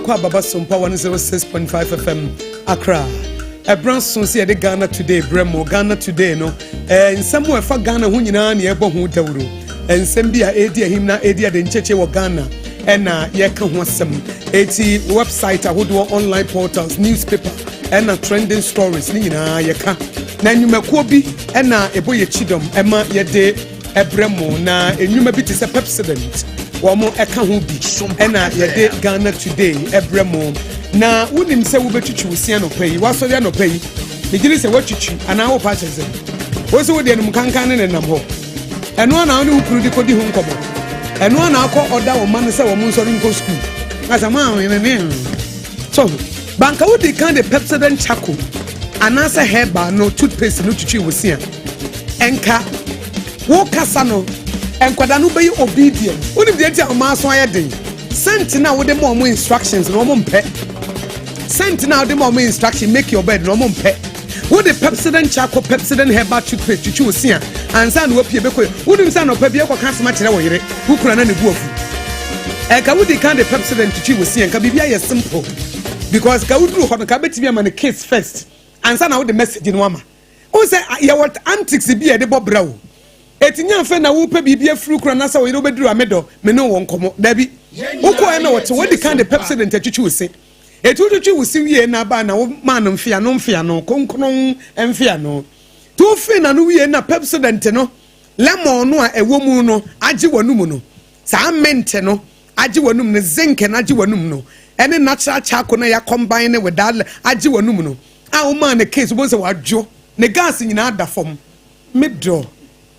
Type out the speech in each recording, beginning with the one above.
Akɔ Ababa Sompa 106.5 FM Accra. Ɛberɛ so sɛ yɛde Ghana Today brɛ mo. Ghana Today no, nsɛm a ɛfa Ghana ho nyinaa ne yɛbɔ ho dawuro. Nsɛm bi a ɛredi ahim na ɛredi ade nkyekye wɔ Ghana ɛna yɛka ho asɛm. Eti website ahodoɔ, online portals, newspaper ɛna trending stories ne nyinaa yɛka. Na nnwumakuo bi ɛna ɛbɔ yɛ kyidɔm ɛma yɛde ɛbrɛ mo, na nnwuma bi te sɛ Pepsodent, wɔn ɛka ho bi ɛna yɛde Ghana Today ɛbrɛ mo. Na wonim sɛ wobɛtwitwi wo si anɔpa yi, wasɔre anɔpa yi, megyere sɛ woatwitwi anaa wopa akyɛ sɛ wo sɛ wode anum kankan ne nenam hɔ. Ɛno ana wo ne wo kunu de kɔdi ho nkɔmmɔ? Ɛno ana akɔ ɔda wo ma no sɛ wɔn nsɔre nkɔ sukuu asa ma ne so banka? Wodi kan de Pepsodent Charcoal anaasɛ herbal no toothpaste no twitwi wo si a, ɛnka wo kasa no, nkwadaa no bɛyɛ obedient. Wonim deɛ nti a ɔmo aso ayɛ den? Scent na wode ma ɔmo instructions na ɔmo mpɛ. Scent na wode ma ɔmo instruction, "Make your bed," na ɔmo mpɛ. Wode Pepsodent Charcoal, Pepsodent herbal toothpaste twitwi wo si a, ansa na wapue bɛkɔ. Wonim sɛ anɔpa bi ɛkɔka asɛm akyerɛ wo yere, wo kura na ne bu afu. Ɛka wodi kan de Pepsodent twitwi wo si a, nka biribi ayɛ simple, because ka woduru hɔ no, ka bɛtumi ama no kiss first ansa na wode message no ama wo. Sɛ yɛwɔ antics bi a yɛde bɔ bra o. Eti nya afɛ na wopɛ biribi afiri kura na sɛ wo yere wobɛduru amedɔ me ne wɔ nkɔmmɔ dabi. Wokɔɛ na wɔte wodi kan de Pepsodent atwitwi wo se. Eti wotwitwi wo se wie na aba na wo maa no mfeano mfeano kronkron mfeano te wofee na no wie na Pepsodent no, lemon no a ɛwɔ mu no agye w'anum no, saa mint no agye w'anum no, zinc no agye w'anum no, ɛne natural charcoal no yɛ combine ne with that agye w'anum no a, womaa ne case wobɛhu sɛ wadwo ne gas nyinaa da fam. Medɔ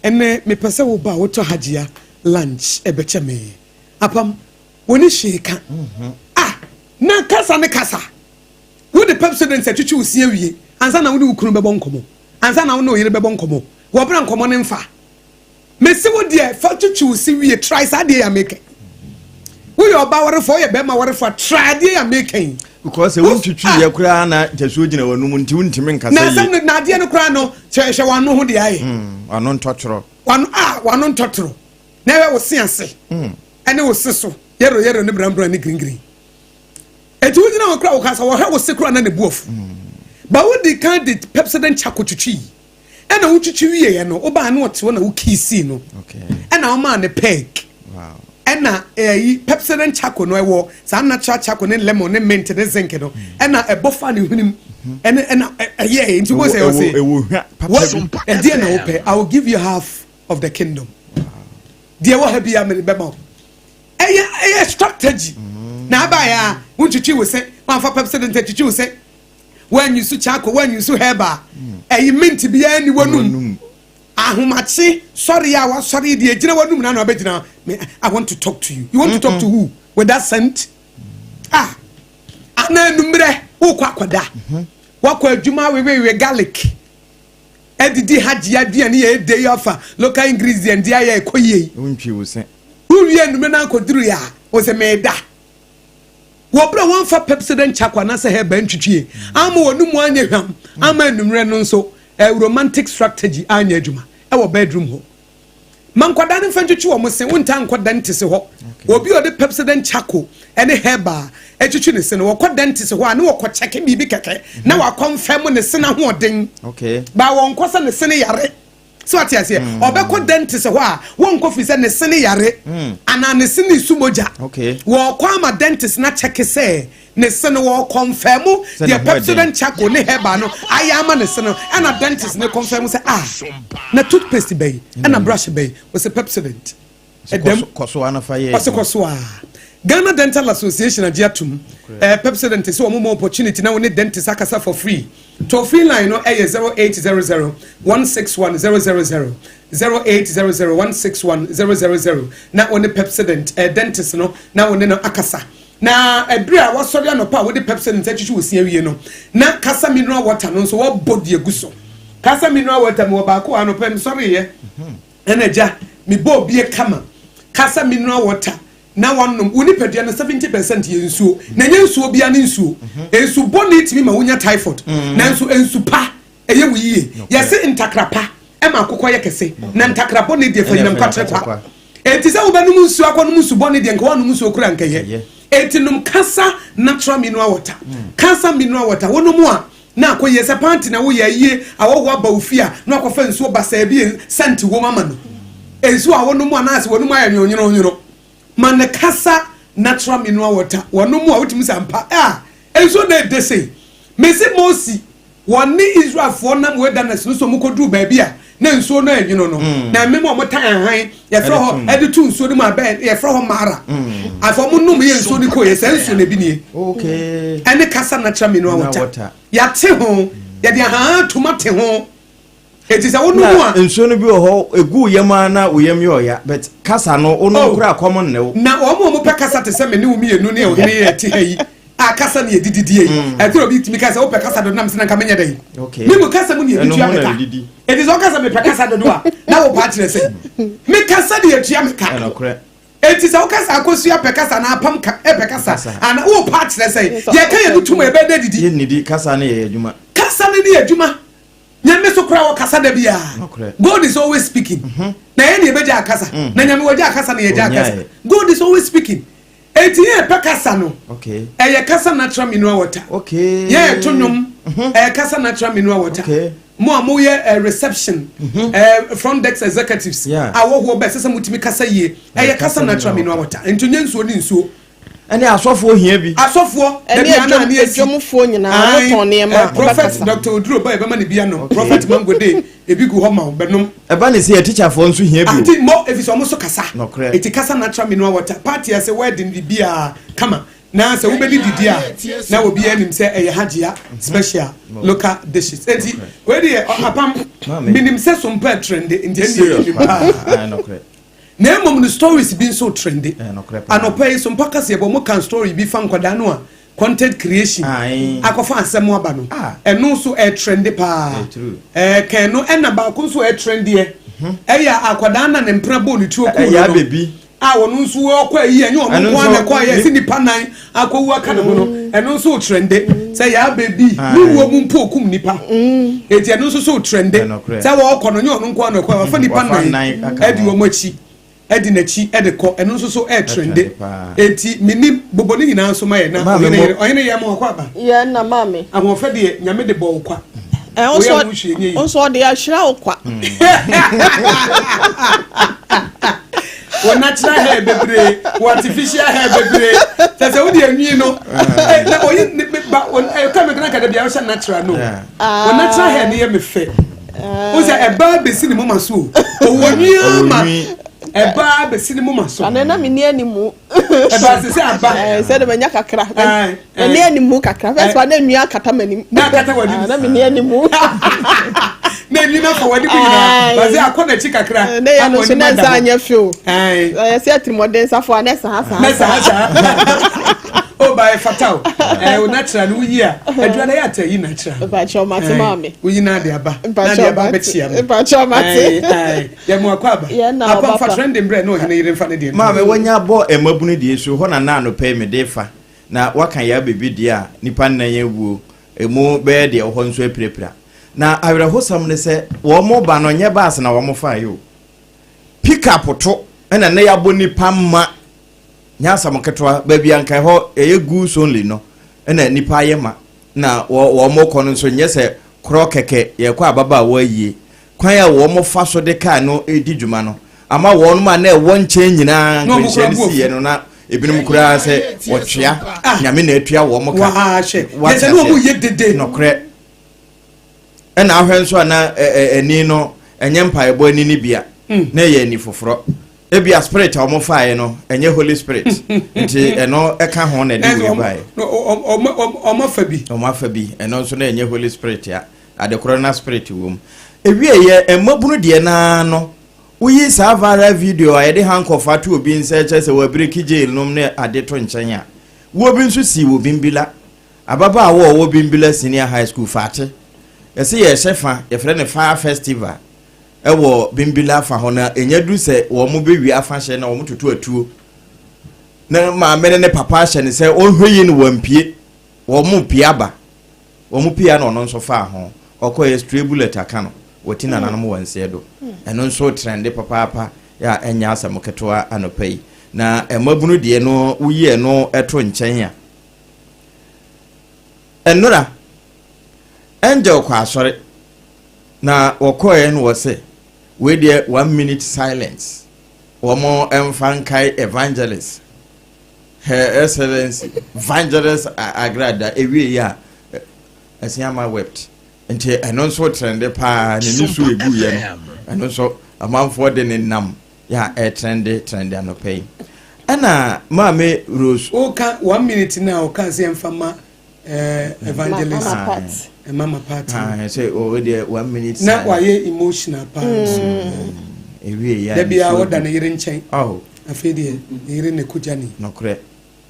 ɛnɛ mepɛ sɛ woba a wotɔ Hagyia lunch ɛbɛkyɛ me apam wɔne hwee ka. Ah, na kasa ne kasa, wode Pepsodent atwitwi wo si awie ansa na wone wo kunu bɛbɔ nkɔmmɔ, ansa na wo ne wo yere bɛbɔ nkɔmmɔ. Wɔbra nkɔmmɔ ne mfa mesi wo deɛ fa twitwi wo si wie. Try saa deɛ yɛ ameka. Woyɛ ɔba warefo, woyɛ bɛrima warefo a, try adeɛ yɛ ameka yi. Because sɛ wontwitwi yɛ koraa na ntasuo gyina w'anum nti wontumi nkasa na yie. Asɛm no na adeɛ no koraa no, hwɛ w'ano ho deɛ ayɛ. Ɔno ntɔtwerɔ. W'ano a w'ano ntɔtoro na ɛwɛ wo se ase ɛne wo se so yɛro yɛro ne brambra ne green green. Eti wogyina hɔ koraa, wo kasa, wɔhwɛ wo se koraa na ne bu afu ba. Wodi kan de Pepsodent Charcoal twitwi, ɛna wotwitwi wieɛ no, wobaa ne ɔte hɔ na wo kiss no, ɛna womaa ne peck. Ɛna ɛyi Pepsodent Charcoal no, ɛwɔ saa natural charcoal ne lemon ne mint ne zinc no, ɛna ɛbɔ fa ne hwenem ɛna ɛyɛ nti wo sɛ ɔsɛ ɛwɔ hwa papa bi. Ɛdeɛ na wopɛ? I will give you half of the kingdom. Deɛ wɔ ha bi a mene bɛma wo. Ɛyɛ strategy na abaayɛ a wontwitwi wo sɛ woamfa Pepsodent atwitwi wo sɛ, woanyi so charcoal, woanyi so herbal, ɛyi mint biara ni w'anum. W'anum. Ahomakye sɔre a wasɔre deɛ gyina w'anum na wabɛgyina me, "I want to talk to you." You want to talk to who with that scent? Ah, ana enummerɛ wokɔ akɔda, wakɔ adwuma, wewewe garlic ɛdidi, hagye aduane yɛ ede yi afa local ingredient di ayɛ ɛkɔ yie. Wontwi wo se. Wowie enumere na akɔduru yɛ a, wɔsɛ mɛɛda wɔ bere a wɔmfa Pepsodent Charcoal anaasɛ herbal ntwitwie ama wɔn mu anyɛ hwam ama enumere no nso romantic strategy anyɛ adwuma ɛwɔ bedroom hɔ. Ma nkwadaa no mfa ntwitwi wɔn se. Wonta nkɔ dentist hɔ. Obi a ɔde Pepsodent Charcoal ɛne herbal atwitwi ne se no, wɔkɔ dentist hɔ a, ne wɔkɔ kyɛke biribi kɛkɛ na wakɔ nfɛm ne se n'ahoɔden. Ba wɔn nkɔ sɛ ne se ne yare so ate aseɛ. Ɔbɛkɔ dentist hɔ a, wɔnkɔ fi sɛ ne se ne yare anaa ne se ne su mogya. Wɔkɔ ama dentist na kyɛke sɛ ne se no wɔ confirm Sɛ ne deɛ ho ɛden. Pepsodent Charcoal ne herbal no ayɛ ama ne se no. Ɛna dentist ne confirm sɛ, ah, na toothpaste bɛyi ɛna brush bɛyi, wɔsɛ Pepsodent ɛdɛm. Kɔ so anafa yɛ. Ɔsɛ kɔ so a, Ghana Dental Association agye atum Pepsodent sɛ wɔn mo opportunity na wɔne dentist akasa for free. Toll free line no ɛyɛ 0800 161 000, 0800 161 000, na wɔne Pepsodent dentist no na wɔne no akasa. Na ɛbere a wasɔre anɔpa a wɔde Pepsodent atwitwi wɔ si awie no, na Kasa mineral water no nso wɔbɔ di egu so. Kasa mineral water mi wɔ baako a anɔpa mi sɔre yɛ ɛna gya mi bɔ obie kama. Kasa mineral water na wanom, wo nipadua no 70% yɛ nsuo, na nye nsuo bia ne nsuo. Nsu bɔne tumi ma wonya typhoid, nanso nsu pa ɛyɛ wo yie. Yɛse ntakra pa ɛma akokɔ yɛ kɛse, na ntakra bɔne deɛ fa nyinam kwatere kwa. Eti sɛ wobɛnom nsuo akɔnom nsu bɔne deɛ, nka woanom nsuo kora nkɛyɛ. Ɛyɛ. Enti nom Kasa natural mineral water. Kasa mineral water, wonom a na akɔ yie. Sɛ party na woyɛ ayie, ahɔhoɔ aba wo fie a, na wakɔfa nsuo basaa bi a scent wom ama no. Nsuo a wonom a na asɛ w'anom ayɛ nwononwono. Ma no Kasa natural mineral water. Wɔnom a wotumi sɛ ampa a nsuo na ɛdɛ sei. Mese Mose Wɔne Israelfoɔ nam wilderness no so, wɔkɔduruu baabi a na nsuo no anwunu no, na mmem a wɔtan ahan, yɛfrɛ hɔ, de to nsuo no mu abɛn, yɛfrɛ hɔ Mara. Afei wɔnom yɛ nsuo no kɔeɛ, saa nsuo no ebi nie. Ɛne kasa natural mineral water. Yɛate ho, yɛde ahan atom ate ho. Eti sɛ wonom a. Nsuo no bi wɔ hɔ, egu wo yam ara na wo yam yɛ ɔya, but kasa no, wonom Oh. koraa kɔm nne wo. Na wɔn a wɔpɛ kasa te sɛ me ne wo mmienu ne ɔhene yi a ɛte ha yi a kasa ne yɛdidi die yi, ɛtɔ obi tumi ka sɛ wopɛ kasa dodo na mesɛ na nka menyɛ dɛn? Okay. Me mu kasa mu ne yɛde Ɛno tua ho me na ka. yɛdidi. Enti sɛ woka sɛ mepɛ kasa dodo a, na wopɛ akyerɛ sɛ me kasa ne yɛtua me ka. Ɛnokorɛ. Enti sɛ woka sɛ Akosua pɛ kasa anaa Apam ka pɛ kasa Kasa. anaa wopɛ akyerɛ sɛ yɛka yɛn no tom a yɛbɛyɛ dɛ adidi. Yɛnnidi, kasa ne yɛ adwuma. Kasa ne ne yɛ adwuma. Nyame so koraa ɔkasa da biara. God is always speaking. Mhm. Na yɛn na yɛbɛgya akasa. Mm. Na Nyame wɔgya akasa na yɛgya akasa. God is always speaking. Eti yɛn pɛ kasa no. Ɛyɛ kasa natural mineral water. Yɛn to nnwom. Mhm. Ɛyɛ kasa natural mineral water. Mo a moyɛ eh, reception, mhm. eh, front desk executives, a wɔhoɔ bɛ sɛ sɛ motumi kasa yie. Ɛyɛ kasa natural mineral water. Nti nyɛ nsuo ne nsuo. Ɛne asɔfoɔ hia bi. Asɔfoɔ, Ɛne dabi ana adwam ane asi. adwamfoɔ nyinaa Ae, wɔtɔn nneɛma eh, a Prophet wɔbɛkasa. Doctor Oduro ba yɛbɛma no bi anom. Okay. Prophet Mango de ebi gu hɔ ma wo bɛnom. Ɛba ne sɛ atikyafoɔ nso hia bi o. Ante mmɔ efisɛ ɔmo nso kasa. Nɔkorɛ. Eti kasa natural mineral water. Party ase wedding biribiara kama. Na sɛ wobɛdi didi a na obiara nim sɛ ɛyɛ Hajia special local dishes. Eti wei deɛ ɔ- apam Maame. menim sɛ sompa trende nti ɛndeɛ Serious menim paa. paa. Ae, nɔkorɛ. Na mmom no stories bi nso trende. Ɛyɛ nokorɛ paa. Anɔpa yi Sompa kaseɛbɔ mo kan story bi fa nkwadaa no a content creation Ae. akɔfa asɛm aba no. Ah. Ɛno nso ɛtrende paa. Ɛyɛ true. Ɛɛ kan no ɛna baako nso ɛtrendeɛ. Ɛyɛ akwadaa na ne mpena bɔɔ ne tuo kuu Ɛyɛ no no. abɛbi. A ɔno nso ɔkɔ ayi ɛnyɛ ɔno Ɛno nko ara na nso ɛkɔ ayɛ ni- ɛsi nipa nan akɔwu aka ne ho no ɛno nso trende sɛ yɛ abɛbi ne Ae. wuo mu mpo okum nipa. Eti ɛno nso so trende Ɛyɛ nokorɛ. sɛ wɔkɔ no nyɛ ɔno nko ara na ɛkɔ wafa nipa Wafa nan nan aka ɛdi ho. wɔn akyi ɛdi n'akyi ɛde kɔ ɛno nso so ɛtrende Ɛtrende paa. eti minim bobɔ ne nyinaa nso ma yɛ na Maame ɔhene mo- yere ɔhene yɛ ma ɔkɔ aba Yɛn na maame. ahoɔfɛ deɛ nyame de bɔ wo kwa Ɛ Woyɛ nso ho hwee nyɛ yie. nso ɔde ahyira wo kwa. Wɔ natural hair bebree wɔ artificial hair bebree kyɛ sɛ wode anwi no eh, na ɔyi ne me ba ɔ- eh, ka me kana kada bia wohyɛ natural no Yeah. wɔ natural hair no yɛ me fɛ wo sɛ ɛbaa bɛsi ne moma so o ɔwɔ nwi ama Ɔwɔ nwi. ɛbaa bɛsi ne moma so Ane na menni animu. Ɛbaa sɛ sɛ aba Eh, sɛ de manya kakra. Ae, ae. Menni animu kakra. First one na nwi akata m'anim. Na akata w'anim. Ah, na menni animu. Na enwi no afa w'anim nyinaa Ae. ba sɛ akɔ n'akyi kakra Eh, Ne yɛ no ama so w'anim na ada nsa hɔ. anyɛ fɛ o. Ae. Ɛyɛ sɛ atirimɔden safo a na saa saa. na saa saa o ba ɛfata o ɛ o natural no woyi a adwuma na yɛ ata yi natural Mpakyɛ ɔmate maame. woyi na ade aba na Mpakyɛ ade aba ɔmate. abɛkyia me Mpakyɛ ɔmate. Ae, ae. Yɛ mo akɔ aba Yɛ na apa ɔba fa pa. trending brɛ na ɔhene yere mfa ne deɛ Maame wanya bɔ mmabunu deɛ so hɔ na na anɔpa yi mede fa na waka yɛ abɛbi deɛ a nipa nnan awuo emu bɛyɛ deɛ ɛwɔ hɔ nso apirapira na awerɛhosɛm ne sɛ wɔn mo ba no nyɛ baase na wɔn fa yi o pick up to ɛna ne yɛabɔ nipa ma nyɛ asɛm ketewa baabi anka hɔ ɛyɛ goods only no ɛna nipa ayɛ ma na wɔn mo kɔ no nso nyɛ sɛ korɔ kɛkɛ yɛkɔ ababaawa yie kwan a wɔn fa so de kaa no edi dwuma no ama wɔn a na ɛwɔ nkyɛn nyinaa Na wɔn nkwanhyia koraa no bu si yɛ no na ebinom koraa sɛ wɔtwea Ah. Nyame na atua wɔn ka. Waa hwɛ Wate yɛ sɛ ne wɔn aseɛ? yɛ dede. Nɔkorɛ ɛna ahwɛ nso a na ani no ɛnyɛ mpaebɔ ani no bia na ɛyɛ ani foforɔ ebia spirit a wɔn faeɛ no ɛnyɛ Holy Spirit nti ɛno ɛka ho na ɛde wei baeɛ. Ɔmo afa bi. Wɔn afa bi ɛno nso na ɛnyɛ Holy Spirit a adekorɔ na spirit wɔ mu ewie yɛ mmabunu deɛ naa no woyi saa viral video a yɛde handcuff ato obi nsa kyerɛ sɛ wɔabreak jail nom ne ade to nkyɛn a wo bi nso si wɔ Bimbila ababaawa a ɔwɔ Bimbila Senior High School faate yɛsɛ yɛhyɛ fa yɛfrɛ no fire festival ɛwɔ Bimbila fa hɔ na ɛnya duru sɛ wɔn mo bɛwie afahyɛ na wɔn toto atuo na maame ne ne papa ahyɛ ne sɛ ɔnhwɛ yie no wɔmpie wɔn mo pie aba wɔn mo pie na ɔno nso faa ho ɔkɔ yɛ stray bullet aka no wɔti nananom wɔ nseɛ do ɛno nso trende papaapa yɛ a ɛnyɛ asɛm ketewa anɔpa yi. Na mmabunu deɛ no woyi ɛno ɛto nkyɛn a, ɛnora Angel kɔ asɔre na wɔkɔɛ no wɔ sɛ wei deɛ, one minute silence, wɔn mfa nkae evangelist, Her Excellency Evangelist Agrada. Ewie yi a, Asiama wept, nti ɛno nso trend paa. Ne nusu egu yɛ no, ɛno nso amanfoɔ de ne nam yɛ a ɛtrend trend anɔpɛ yi. Ɛna Maame Rose Woka one minute na ɔka sɛ yɛmfa ma evangelist Mama Pat. Mama Pat. Ah, sɛ ɔwɔ deɛ one minute na silence. Wayɛ emotional paa nso. Ewie yi a Da biara nsuo wɔda gu. ne yere nkyɛn. Oh. Afei deɛ ne yere ne kogya ne Nokorɛ.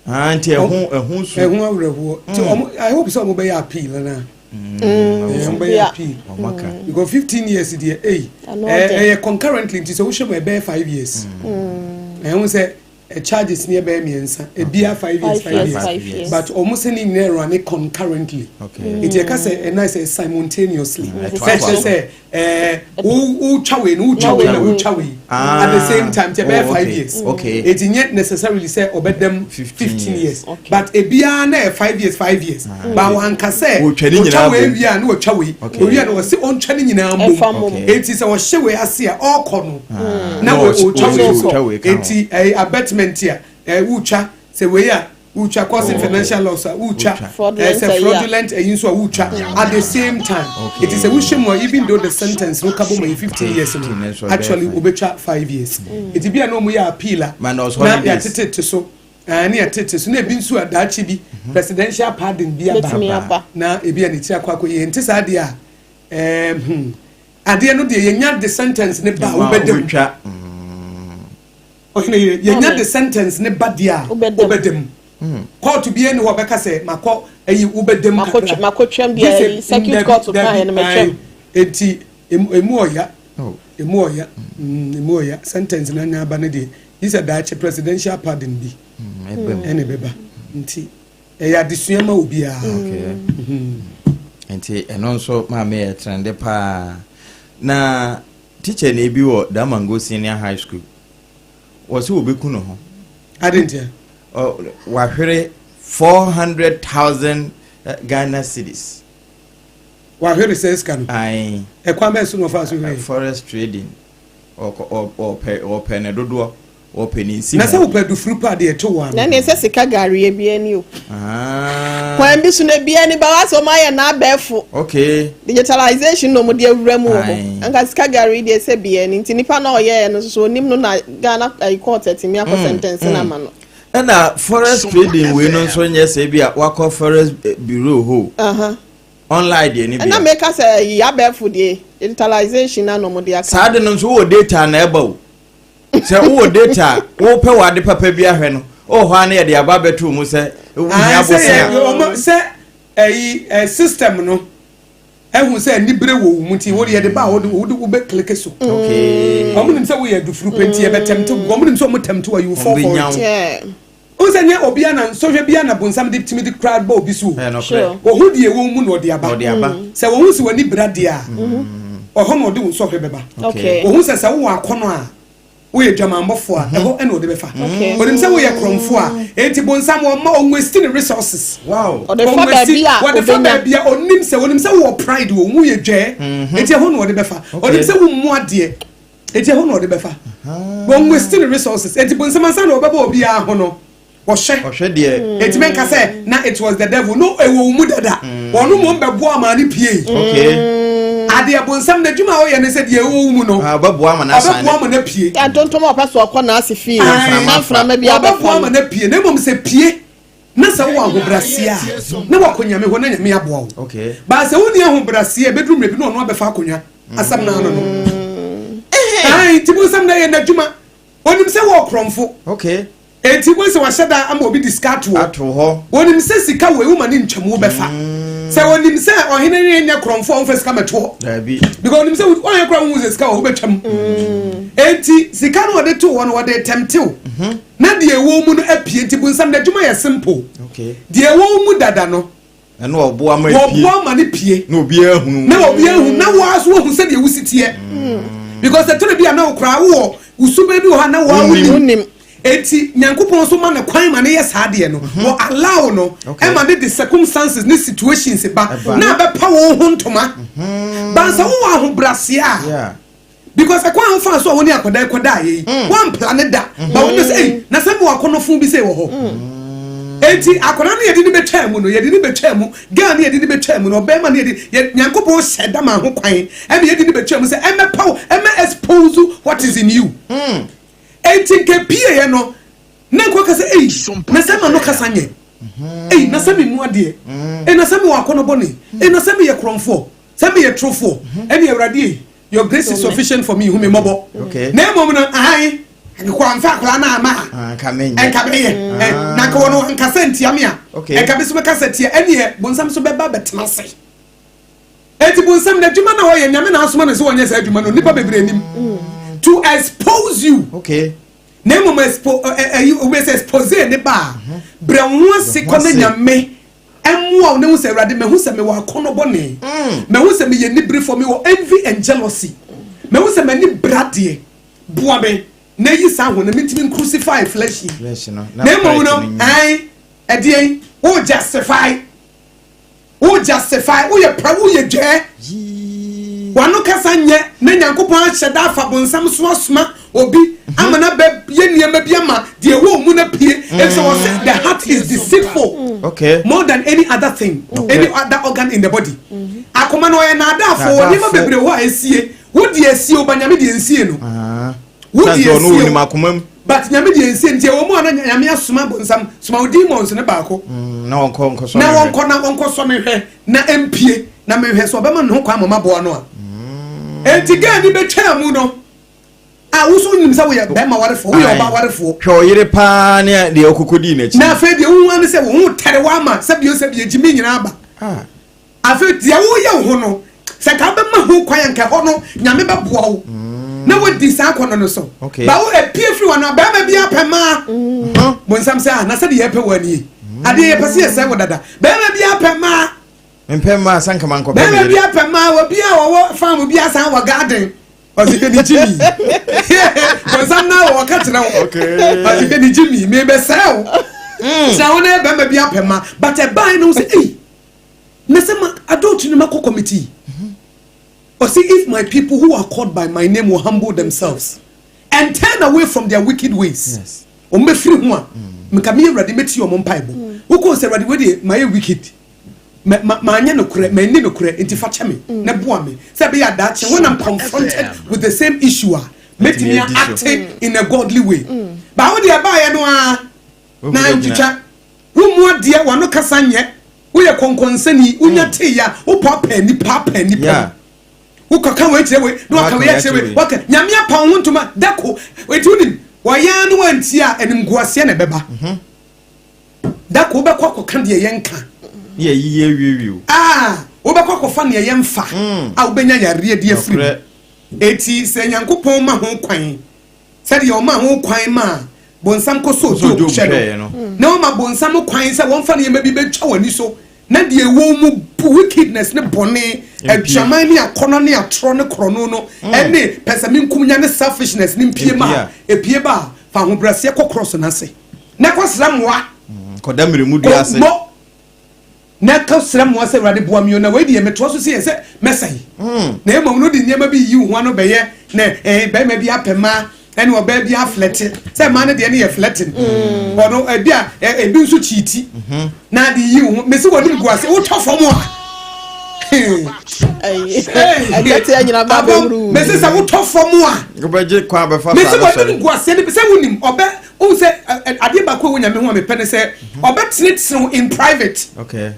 Ah, nti ɛho su. Ɛho awerɛhoɔ nti ɔmo, I hope sɛ ɔmo bɛyɛ appeal na ɔmo bɛyɛ appeal Ɔmo aka. because 15 years deɛ, ɛyi Ɛno ɔde. Ɛyɛ concurrently, nti sɛ wohwɛ mu, ɛbɛyɛ 5 years. Ɛho sɛ charges ne ɛbɛyɛ mmiɛnsa, ebia 5 years. 5 5 years. years. 5 years. But ɔmo sɛ ne nyinaa run concurrently. Nti ɛka sɛ ɛna sɛ simultaneously. Mm, sɛ kyerɛ sɛ wo wotwa wei no, wotwa wei na wotwa wei at the same time, nti ɛbɛyɛ Oh, 5 okay. years. Eti nyɛ necessarily sɛ ɔbɛdɛm 15 15 years, Okay. but ebiara na yɛ 5 years, 5 years, but wanka sɛ Wotwa ne nyinaa wotwa wei bom. wie a na wotwa wei owie a na wɔsi ɔntwa ne nyinaa Ɛfa mbom. mmom. Eti sɛ wɔhyɛ wei ase a, ɔrekɔ no na Na wɔtwa wei ɔtwa so. Wei ka ho. Eti ɛyɛ abatement a wotwa sɛ wei a, wotwa causing financial loss a, wotwa Wotwa. Fraudulent sɛ ayi a. fraudulent ɛyi nso a, wotwa at the same time. Eti sɛ wohyɛ mu a, even though the sentence no kabo ma yɛ 15 years 15 no, nso ɛbɛyɛ actually fine. wobɛtwa 5 years. Eti bi a na wɔn yɛ appeal a Minus na holidays. yɛatete so ne yɛtete so, na ebi nso a daakye bi presidential pardon bi Bɛtumi aba aba. Na ebi a ne ti akɔ yɛ nti saa adeɛ a adeɛ no deɛ, yɛnya de sentence ne ba a, wobɛda mu. Wobɛtwa. Ɔhene yɛ yɛnya Amen. de sentence ne ba deɛ a, Wobɛda mu. wobɛda mu. Court bi ni hɔ bɛka sɛ makɔ ayi, wobɛda mu kakra. Makɔtwam Gye deɛ sɛ ayi, circuit dabi, court dabi, kan yɛ no matwam. Ayi, eti emu ɔya. Oh. Emu ɔya, emu ɔya. Sentence na anya aba ne deɛ yi sɛ daakye presidential pardon bi Ɛbɛm. ɛna ɛbɛba, nti ɛyɛ adesua ma obiara. Okay. Nti ɛno nso maame yɛ trend paa. Na teacher na ebi wɔ Damango Senior High School, wɔ sɛ wɔbɛku ne ho. Ade ntia? Wahwere 400,000 Ghana cedis. Wahwere sɛ sika no? Ae. Ɛkwan bɛɛ so na ɔfa so hwere? Forex trading. Ɔpɛ ne dodoɔ, ɔpɛ ne nsi. Na sɛ wopɛ dufuru pa deɛ, ɛto wɔ Na ano. ne sɛ sika gari ebi ani o. Ah. Kwan bi so na ebi ani ba wa sɛ ɔmo ayɛ n'abɛɛfo digitalization na ɔmo de awura mu wɔ Aye. hɔ. Nka sika gari deɛ, sɛ bi ani nti nipa na ɔyɛɛ no nso so onim no, na Ghana ayi court ɛtumi akɔ sentence na ama no. Ɛna forex trading wei no nso nyɛ sɛ bi a wakɔ forex bureau hɔ online deɛ ne Ɛna bi. meka sɛ yi abɛɛfo deɛ, digitalization na na ɔmo de aka. Saa de no nso wowɔ data na ɛba o. Sɛ wowɔ data a, wopɛ wɔ ade papa bi ahwɛ no, wowɔ hɔ a na yɛde aba abɛto mu sɛ wohia Ah, sɛ yɛ bosea. ɔmo sɛ ɛyi system no ɛhu sɛ anibere wɔ wo mu, nti wode yɛde ba a, wode wobɛ click so. Ɔmo nim sɛ woyɛ adufuru pɛ, nti yɛbɛtɛmte. Ɔmo nim sɛ ɔmo tɛmte wa, you fall for Ɔmo it. bɛnya wo. Wo sɛ nyɛ obia na nsɔhwɛ bia na bonsam de tumi de kora bɔ obi so o. Ɛyɛ nokorɛ. Ɔho deɛ ɛwɔ mu na ɔde aba. Ɔde aba. Sɛ wɔn ho si w'ani bra deɛ a, ɔhɔ na ɔde wo nsɔhwɛ bɛba. Wɔn sɛ wowɔ akɔnɔ a, woyɛ dwamanbɔfo a, ɛhɔ ɛna ɔde bɛfa. Onim sɛ woyɛ korɔmfo a, eti bonsam wɔn ma ɔn waste ne resources. Ɔde fa Ɔn waste- baabi a wɔde fa obenya. baabi a onim sɛ, onim sɛ wowɔ pride wɔ mu, yɛ dwɛɛ, eti ɛhɔ na ɔde bɛfa. Onim sɛ wo mu adeɛ, eti ɛhɔ na ɔde bɛfa. Wɔn waste ne resources, eti bonsam ansa na ɔbɛbɔ obiara ho no, wɔhwɛ. Ɔhwɛ deɛ. Eti mɛnka sɛ na it was the devil no, ɛwɔ wo mu dada, wɔn mo bɛboa ama ne pie. Adeɛ bonsam n'adwuma a ɔyɛ ne sɛ deɛ ɛwɔ wo mu no, Ah, ɔbɛboa ama no asane. ɔbɛboa ama no pie. Yà ntontom a ɔpɛ so ɔkɔ n'ase fie Aye. na mframa bi Ɔbɛboa abɛfa ama no. no pie. Na mmom sɛ pie na sɛ wowɔ ahobrɛaseɛ a, na wakɔ Nyame hɔ na Nyame aboa wo. Baa sɛ wonni ahobrɛaseɛ, bɛduru mmerɛ bi na ɔno abɛfa akonnwa asɛm no ano no. Ae, nti bonsam na ɛyɛ n'adwuma. Onim sɛ wɔwɔ korɔmfo. Enti wɔn sɛ wahyɛ da ama obi de sika ato hɔ. Ato hɔ. Onim sɛ sika wɔ ewu ma ne ntwam wo bɛfa. Sɛ onim sɛ ɔhene ne nyɛ korɔmfo a, ɔmfa sika mɛto hɔ. Daabi. Because onim sɛ ɔyɛ kora, wohu sɛ sika wɔ hɔ bɛtwam. Enti sika no wɔde to hɔ no, wɔde tɛmtew na deɛ ɛwɔ mu no apue. Nti bonsam n'adwuma yɛ simple. Deɛ ɛwɔ mu dada no, Ɛna ɔboa ma epie. Wɔboa ma ne pie. Na obiara hunu. Na obi ahu na wɔa so wɔhu sɛdeɛ wosi teɛ, because ɛtɔrɔ bi a na wokora wowɔ wosuban bi wɔ hɔ a na wɔa Wonnim. wonim. Wonim. Eti Nyankopɔn nso ma no kwan ma no yɛ saa adeɛ no. Wɔ allow no ɛma no de circumstances ne situations ba na abɛpa wo ho ntoma. Bansa wowɔ ahobraseɛ a, because ɛkwan a wofaa so a wo ne akwadaa kɔdaa yɛ yi, woampla ne da. Ba wo ne sɛ, ei, na sɛ mewɔ akɔnnɔfo bi sei wɔ hɔ. Enti akwadaa no yɛde no bɛtwaa mu no, yɛde no bɛtwaa mu, girl no yɛde no bɛtwaa mu no, ɔbarima no yɛde, yɛ, Nyankopɔn hyɛ da maa ho kwan ɛma yɛde no bɛtwaa mu sɛ ɛmmɛpa wo, ɛmmɛ expose what is in you. Enti nka pieeɛ no, na nka ɔka sɛ, ei, na sɛ ma no kasa nyɛ, ei, na sɛ memu adeɛ, ei, na sɛ mewɔ akɔnnɔ bɔne, ei, na sɛ meyɛ korɔmfoɔ, sɛ meyɛ torofoɔ, ɛne Awurade ei, your grace is sufficient for me, hu me mmɔbɔ. Na mmom no, ahan, nka wamfa akwadaa no amma a, nka mɛyɛ, na nka wɔn ankasa ntia me a, nka me nso mɛkasa tia, ɛneɛ bonsam nso bɛba bɛtena ase. Enti bonsam n'adwuma na ɔyɛ, Nyame na asoma no sɛ ɔnyɛ saa adwuma no, nnipa bebree nim. To expose you. Okay. Na mmom expo ɛyi obi sɛ expose ne ba a, brɛ wo ho ase kɔ na Nyame ɛmmoa wo na hu sɛ Awurade mahu sɛ mewɔ akɔnnɔ bɔne. Mahu sɛ meyɛ niberefoɔ, mewɔ envy and jealousy. Mahu sɛ m'ani bra deɛ, boa me na yi saa ho na mentumi crucify flesh yi. Na mmom no, ɛn ɛdeɛn, wo justify. Wo justify, woyɛ pra, woyɛ dwɛɛ. W'ano kasa nyɛ na Nyankopɔn ahyɛ da afa bonsam so asoma obi ama no abɛ yɛ nneɛma bi ama deɛ ɛwɔ mu no apue. Efisɛ wɔse the heart is deceitful more than any other thing, any other organ in the body. Akoma no ɔyɛ naadaafo, wɔ nneɛma bebree wɔ hɔ a esie. Wo deɛ esie o, but Nyame deɛ nsie no. Wo deɛ esie o. But Nyame deɛ nsie nti ɛwɔ mu a na Nyame asoma bonsam soma wo demons no baako mm, na wɔnkɔ nkɔ sɔ na wɔnkɔ na wɔnkɔ sɔ me hwɛ na mpie na mehwɛ sɛ ɔbɛma ne ho kwan ma maboa no a mm. Enti gaa ni bɛtwaa mu no a woso nim sɛ woyɛ bɛrima warefoɔ, woyɛ ɔba warefoɔ. Hwɛ ɔyere paa ne deɛ ɔkɔkɔdii n'akyi. Na afei deɛ wohu ane sɛ wo ho tɛre wo ama sɛ bio sɛ bio gyimi nyinaa aba ah. Afei deɛ woreyɛ wo ho no, sɛ nka wobɛma ho kwan a, nka ɛhɔ no Nyame bɛboa wo na woadi saa akɔnnɔ no so. Ba wo apue firi w'ano a, barima biara pɛ mmaa. Mm. Bonsam sɛ, ah, na sɛdeɛ yɛpɛ wɔ anie. Adeɛ yɛpɛ sɛ yɛsɛe wo dada. Barima biara pɛ mmaa. Mpɛ mmaa sɛ nka mankɔpɛ me Barima yere. biara pɛ mmaa, obi a ɔwɔ farm bi asan wɔ garden. Ɔsi hwɛ ne gyimi. Bonsam na wɔ ɔka kyerɛ wo. Ɔsi hwɛ ne gyimi, mebɛsɛe wo. Kyerɛ wo na barima biara pɛ mmaa. But ɛbae no wo sɛ, ei, Na sɛ ma adult no makɔ committee. Ɔsi if my people who are called by my name will humble themselves and turn away from their wicked ways. Wɔn bɛ firi ho a, nka mi Awurade mɛti wɔn mpaebɔ. Wokɔ sɛ Awurade wei deɛ mayɛ wicked. Ma ma maanyɛ nokorɛ, manni nokorɛ, nti fa kyɛ me na boa me. Sɛ ɛbɛyɛ a daakye when I'm confronted with the same issue a, mɛtumi a act in a godly way. Ba wo deɛ ɛbaeɛ no ara na ntwitwa. Wommu adeɛ, w'ano kasa nyɛ, woyɛ kɔnkɔnsani, wonya tee a, wopaapaa nnipa, paapaa nnipa mu. Wokɔka wei kyerɛ wei, na waka wei akyerɛ wei, waka, Nyame apa wo ho ntoma, da ko. Enti wonim, wɔyɛ ara na woantie a, animguaseɛ na ɛbɛba. Da ko wobɛkɔ akɔka deɛ yɛnka. Ne yɛyiyi awiewie o. Ah, wobɛkɔ akɔfa neɛ yɛmfa, a wobɛnya yareɛ de afiri mu. Enti sɛ Nyankopɔn ma ho kwan Sɛdeɛ ɔmaa ho kwan maa bonsam kɔsɔɔ Kɔsɔɔ Job Job hwɛ hwɛeɛ no, no. na wama bonsam kwan sɛ wɔmfa nneɛma bi bɛtwa w'ani so, na deɛ ɛwɔ wo mu bu wickedness ne bɔne, Mpue. adwaman ne akɔnnɔ ne atorɔ ne korɔno no, ɛne pɛsɛmenkomenya ne selfishness no mpue ma Mpue a, ɛpue ba a, fa ahobrɛaseɛ kɔ krɔso no ase, na kɔsrɛ mmoa. Kɔda mmerɛmu dua Kɔ ase. mmɔ Na ka srɛ mmoa sɛ, Awurade boa me o, na wei deɛ metoa so sɛ yɛ sɛ mɛsɛe. Na mmom no wode nneɛma bi yiyi wo ho ano bɛyɛ na eh, barima bi apɛ mmaa ɛne ɔbaa bi aflɛte sɛ mmaa no deɛ no yɛ flirting. Ɔno ebi a ebi nso kyiiti na ade yiyi wo ho. Mesi wɔnim gu ase wotɔ fam a. Abom mesi sɛ wotɔ fam a. Wobɛgye kwan bɛfa Mesi saa no wɔnim sɔre. gu ase sɛ wonim ɔbɛ Wohu sɛ adeɛ baako a ɛwɔ Nyame ho a mepɛ ne sɛ ɔbɛtenetene wo in private. Okay.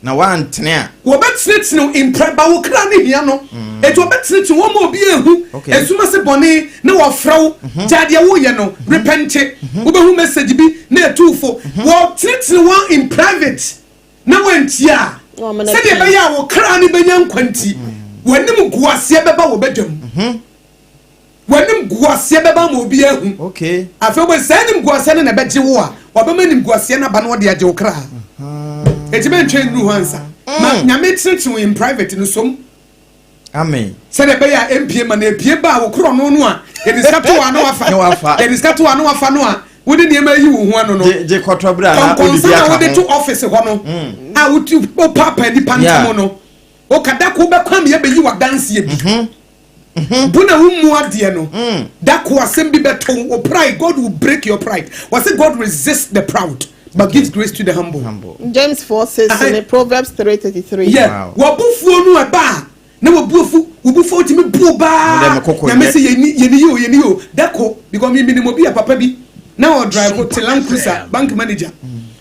Na woantene a. Wɔbɛtenetene wo in private, ba wo kra ne hia no. Mm. Eti ɔbɛtenetene wɔn ma obi ehu. Okay. Esum ase bɔne na wɔfrɛ wo. Mm-hmm. Gyaa deɛ woyɛ no, mm-hmm. repente. Mm-hmm. Wobɛhu message bi na etu fo. Wɔtenetene wɔn in private na wɔantie a, sɛdeɛ ɛbɛyɛ a wo kra no bɛnya nkwa nti, mm. w'anim guaseɛ bɛba wɔ badwam. W'animguaseɛ bɛba ama obiara ahu. Okay. Afei wobɛ saa animguaseɛ no na ɛbɛgye wo a, wabɛma animguaseɛ no aba na ɔde agye wo kra. Enti mɛntwɛn nnuru hɔ ansa. Ma Nyame tenetene wo in private no som. Amen. Sɛdeɛ ɛbɛyɛ a ɛmpie ma na ɛpie ba a wo korɔno no a yɛde sika to a na wafa. Na wafa. Yɛde sika to a na wafa no a Wode nneɛma ayi wo ho ano no. Gye kɔtɔ berɛ a na wode Kɔnkɔnsa bi na aka wode to ho. office hɔ no a wotu wopaapaa nnipa ntam no. Woka da ko wobɛkɔ ama yɛbɛyi w'adanseɛ bi. Bu na wommu adeɛ no. Da ko asɛm bi bɛto wo pride. God will break your pride. Wɔsɛ God resists the proud but gives grace to the humble. Humble. James 4:6 ne Proverbs 3:33. Yeah. Wɔbufuo no ɛba a na wɔbuafu wɔbufuo tumi bu baa. Mo dɛ me koko Nyame nyɛ. sɛ yɛni yɛni yi o, yɛni yi o. Dako because mi minim obi a papa bi na ɔdrive te Land Cruiser, bank manager,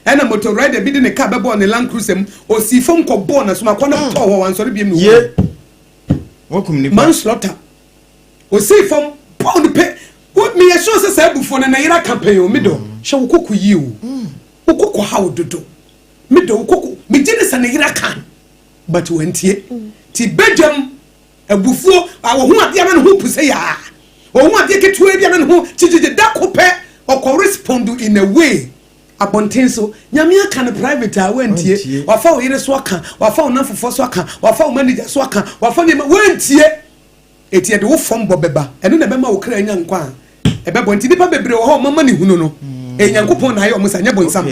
ɛna motor rider bi de ne car bɛbɔɔ ne Land Cruiser mu, osi fam kɔ bɔɔ na soma akɔ na tɔɔ hɔ, wansɔre biem na Ye. Wokum nipa. Manslaughter. Osi fam bɔɔ no pɛ wo. Meyɛ sure sɛ saa abufuo no na yɛrɛ aka pɛn o. Mi dɔ, hyɛ wo koko yie o, wo koko ha wo dodo. Mi dɔ, wo koko megye ne sɛ ne yɛrɛ aka, but wantie ti badwam abufuo a wɔho adeɛ na ne ho pu sɛ yaa, wɔho adeɛ ketewa bi a na ne ho kyikyikyi. Da ko pɛ ɔkɔ respond in a way abɔnten so. Nyame aka no private a wantie. Wantie. Wafa wo yere so aka, wafa wo namfofoɔ so aka, wafa wo manager so aka, wafa nneɛma, wantie. Eti yɛde wo fam bɔ bɛba, ɛno na ɛbɛma wo kra anya nkwa a ɛbɛbɔ. Nti nipa bebree wɔ hɔ a ɔmama ne hunu no, ɛyɛ Nyankopɔn na ayɛ ɔmo sa, nyɛ bonsam.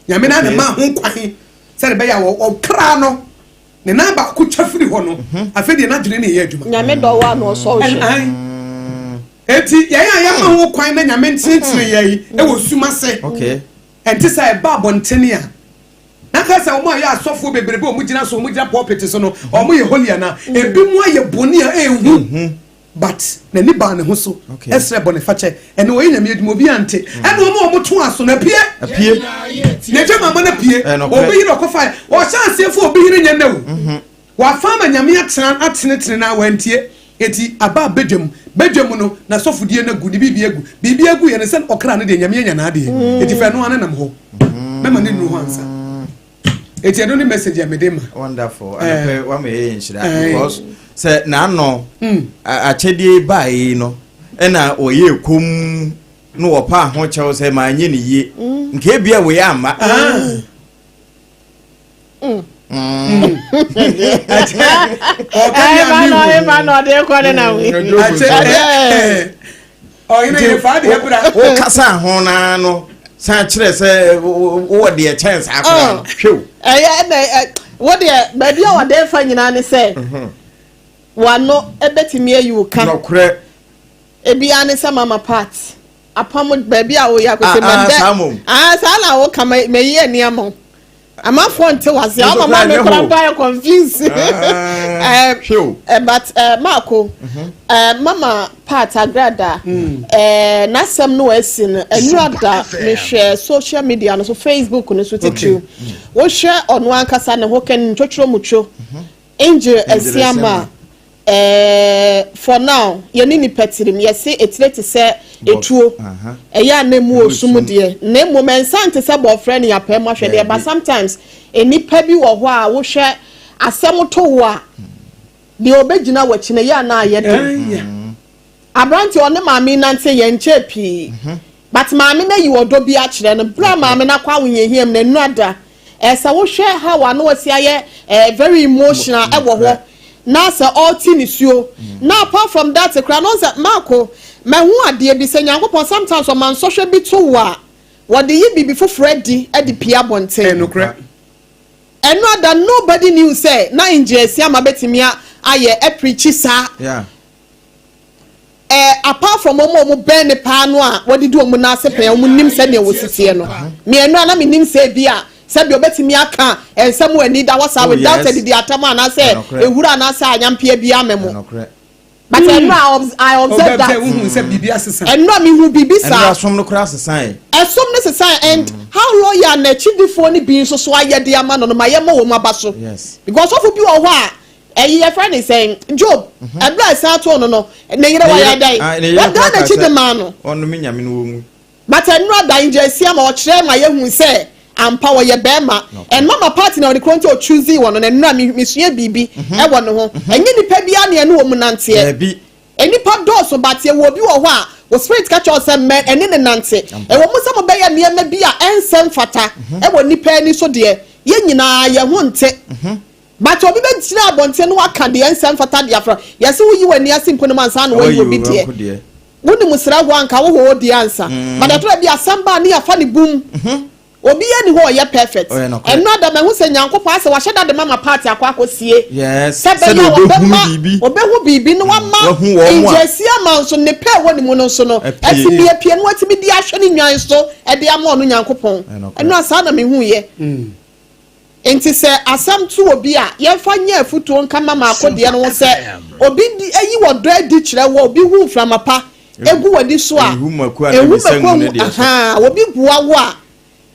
Nyame na ne ma ho kwan sɛde ɛbɛyɛ a ɔkra no ne nan baako twa firi hɔ no, afei deɛ n'adwene ne yɛ adwuma. Nyame dɔ wa na ɔsɔ hwɛ. Eti yɛn a yɛma ho kwan na Nyame ntenetene yɛn yi ɛwɔ sum ase, ɛnte sɛ ɛba abɔntene a na ka sɛ wɔn a yɛ asɔfoɔ bebrebe a wɔn gyina so, wɔn gyina pulpit so no, wɔn yɛ holy ana? Ebi mu ayɛ bɔne a ɛnhu, but n'ani baa ne ho so, ɛsrɛ bɔne fakyɛ, ɛna ɔyɛ Nyame adwuma, obi ante. Ɛna wɔn a wɔn to aso na pie Apie. N'agya mama no pie. Nokorɛ. Obi yere ɔkɔfa ɔhyɛ aseɛ fo, obi yere nyɛ nɛ o, wafa ama Nyame atena atenetene na wantie. Eti aba badwam, badwam no na sɔfodie no agu ne biribi agu, biribi agu yɛ ne sɛ ɔkra no deɛ, Nyame anya n'adeɛ. Eti fɛ no ano nam hɔ mɛma ne nuru hɔ ansa. Eti ɛno ne message a mede ma. Wonderful. Anɔpɛ wama yɛ nhyira because sɛ n'ano akyɛdeɛ baa yi no ɛna ɔyɛ kom na wɔpa ho kyɛw sɛ maa nye ne yie, nka ebia wei amma. Ah. Ɛma na ɔma na ɔde kɔ ne nam. Ɔhene yɛ fa deɛ bra. Wokasa ho naa no san kyerɛ sɛ wowɔ deɛ kyɛn saa koraa no, hwɛ o. Ɛyɛ ɛna ɛ wo deɛ, baabi a wɔde fa nyinaa ne sɛ wano ɛbɛtumi ayi wo ka. Nɔkorɛ. Ebia ne sɛ Mama Part apam baabi a woyɛ akɔsɛ. Ah, ah, saa mmom. Ah, saa na woka ma yi ani ama wo, amanfoɔ nte wase a Nso ɔma koraa ma me nyɛ kora ho. mpa yɛ confuse. Ah, hwɛ o. But Marco, Mama Part Agrada, n'asɛm no asi no ɛnura da, mehwɛ social media no so, Facebook no so titiriw, wohwɛ ɔno ankasa ne ho kɛn ntwotworo mutwo Angel Asiama. For now yɛne nipa tirim yɛse etire te sɛ etuo, ɛyɛ a na emu osum deɛ, na mmom ɛnsa nte sɛ bɔɔfrɛ ne apɛ mu ahwɛ deɛ, but sometimes nipa bi wɔ hɔ a wohwɛ asɛm to wo a, deɛ ɔbɛgyina w'akyi no ɛyɛ a na ayɛ den. Aberante ɔne maame nante yɛn nkyɛn pii, but maame no ayi ɔdɔ bi akyerɛ no bere a maame no akɔ ahohiahia mu na nnura da ɛsɛ wohwɛ how a na wasi ayɛ very emotional ɛwɔ hɔ na sɛ ɔte nisuo. Na apart from that koraa no, sɛ Maako mahu adeɛ bi sɛ Nyankopɔn sometimes ɔma nsɔhwɛ bi to wo a, wɔde yi biribi foforɔ adi de pie abɔnten. Ɛnokorɛ. Ɛno ada, nobody knew sɛ na Angel Asiama bɛtumi ayɛ ɛpreach saa. Apart from wɔn a wɔn bɛn ne paa no a wɔde di wɔn nan ase pɛn, wɔn nim sɛnea wɔsi teɛ no, mmienu a na mi nim sɛ ebi a sɛbi ɔbɛtumi aka nsɛm wɔ ani da hɔ saa without adidi atam anaasɛ ehuru anaasɛ anyampea bi ama mu. But ɛnu a I observe that wohu sɛ biribi asesa. Ɛnu a mi hu biribi saa. Ɛnu asom no koraa sesa yɛ. Ɛsom no sesa, and how loyal na akyidifoɔ no bi nso so ayɛ de ama no ma yɛ mɔ wɔn aba so, because ɔfo bi wɔ hɔ a ɛyi yɛfrɛ ne sɛn, Job, ɛbɛrɛ a ɛsan to no ne yere wɔyɛ dɛ wɔdan n'akyi de maa no. Ɔno mi Nyame no wɔ mu. But ɛnu ada Angel Asiama ɔkyerɛ ma yɛhu sɛ ampa wɔyɛ bɛrima, and Mama Party na ɔde kuro nti ɔchoose wɔ no na ɛnu a mesua biribi ɛwɔ ne ho. Ɛnyɛ nipa bi a ne ɛne wɔn mu nanteɛ. Daabi. Nipa dɔɔso, but yɛwɔ obi wɔ hɔ a wɔ spirit ka kyerɛ sɛ mmɛ ɛne ne nante. Ɛwɔ mu sɛ mo bɛyɛ nneɛma bi a ɛnsɛ mfata ɛwɔ nipa ani so deɛ, yɛn nyinaa yɛn ho nte, but obi bɛ gyina abɔnten no waka deɛ ɛnsɛ mfata deɛ afra yɛsɛ woyi wɔ ani ase mpo no mu ansa na wɔyi obi deɛ. Wonim srɛ wo anka wo hɔ odi ansa. But ɛtɔ da bi asɛm ba a ne yɛafa ne bum. Obiara nni hɔ a ɔyɛ perfect. Ɛno ada mahu sɛ Nyankopɔn asɛ wahyɛ da de mama part akɔ akɔsie. Yes. Sɛ ɛbɛyɛ Sɛdeɛ a ɔbɛhunu ɔbɛma biribi. ɔbɛhu biribi na wama Wahu wɔn a. ngyesi ama nso ne pɛ a ɛwɔ ne mu no nso no Apue. atumi apue na watumi de ahwɛ ne nnwan so de ama ɔno Nyankopɔn. Ɛnokorɛ. Ɛno a saa na mehuiɛ. Enti sɛ asɛm to obi a, yɛmfa nyɛ afotuo nka mma mmaako deɛ no ho sɛ, obi di ayi ɔdɔ adi kyerɛ wo a, obi hu mframa pa gu w'ani so a, Ehu mako a na ehu bisa mako ngu ne ngu, deɛ so. ahaa, obi boa wo a,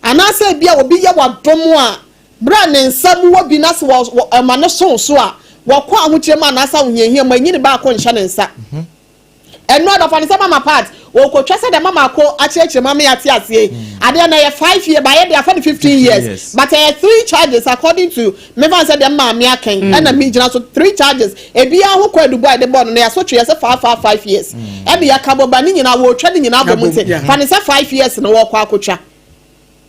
anaasɛ ebia obi yɛ wo adom a, berɛ a ne nsa mu wɔ bi na sɛ wɔ, wɔ, ɛma no so wo so a, wɔkɔ ahokyerɛ mu anaasɛ ahohiahia mu a, nyi ne baako nhyɛ ne nsa. Ɛno adɔfo no sɛ mama part ɔkɔtwa sɛdeɛ mama ako akyerɛkyerɛ mu ama yɛate aseɛ yi adeɛ no ɛyɛ 5 year but yɛde afa no 15 years, but ɛyɛ three charges according to mefa no sɛ deɛ maame akɛn ɛna mi gyina so, three charges. Ebiara ho kɔ adubɔ a yɛde bɔ no na yɛaso twe yɛsɛ 5 5 5 years ɛna yɛaka bɔ ba ne nyinaa wɔretwa ne nyinaa bɔ mu, nti fa ne sɛ 5 years na wɔrekɔ akɔtwa.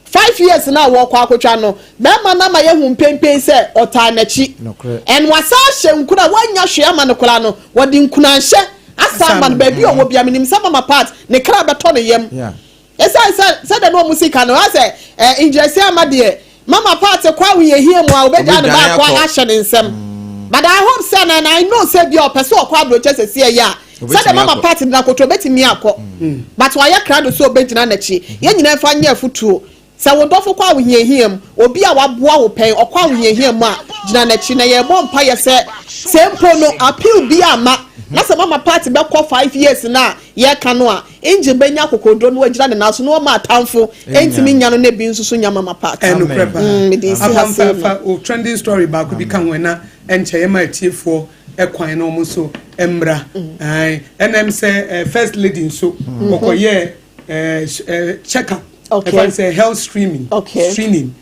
5 years na wɔkɔ akotwa no, bɛrima no ama yɛhu mpempen sɛ ɔtaa n'akyi ɛn wasa ahyɛ nkura wanya hwee ama no koraa no, wɔde nkunanhyɛ asa ama no baabi a ɔwɔ bia. Menim sɛ mama part ne kra bɛtɔ ne yam ɛsiane sɛ sɛdeɛ na ɔmo sika no asɛ ɛ ngyerɛsi ama deɛ mama part kɔ ahohiahia mu a obɛgya ne baako ahyɛ ne nsam. But I hope sɛ na I know sɛ bia ɔpɛ sɛ ɔkɔ aburokyɛ sɛ si ɛyɛ a sɛdeɛ mama part de nakoto obɛtumi akɔ, but wayɛ krado sɛ obɛgyina n'akyi. Yɛn nyinaa fa nyɛ afutuo sɛ wo dɔfo kɔ ahohiahia mu, obi a waboa wo pɛn ɔkɔ ahohiahia mu a, gyina n'akyi. Na yɛbɔ mpa yɛ sɛ mpo no appeal bi ama na sɛ mama part bɛkɔ 5 years na yɛka no a, Angel bɛnya akokoduro no wagyina ne nan so na wɔma atamfo ɛntumi nya no na ebi nso so nya mama part. Ɛnokorɛ paa. Mede si ha sei no. Fa o trending story baako bi ka ho ɛna ɛnkyɛ yɛma atiefoɔ ɛkwan na wɔn nso mmra. Ɛnam sɛ First Lady nso ɔkɔyɛ check up, ɛfa sɛ health streaming, screening,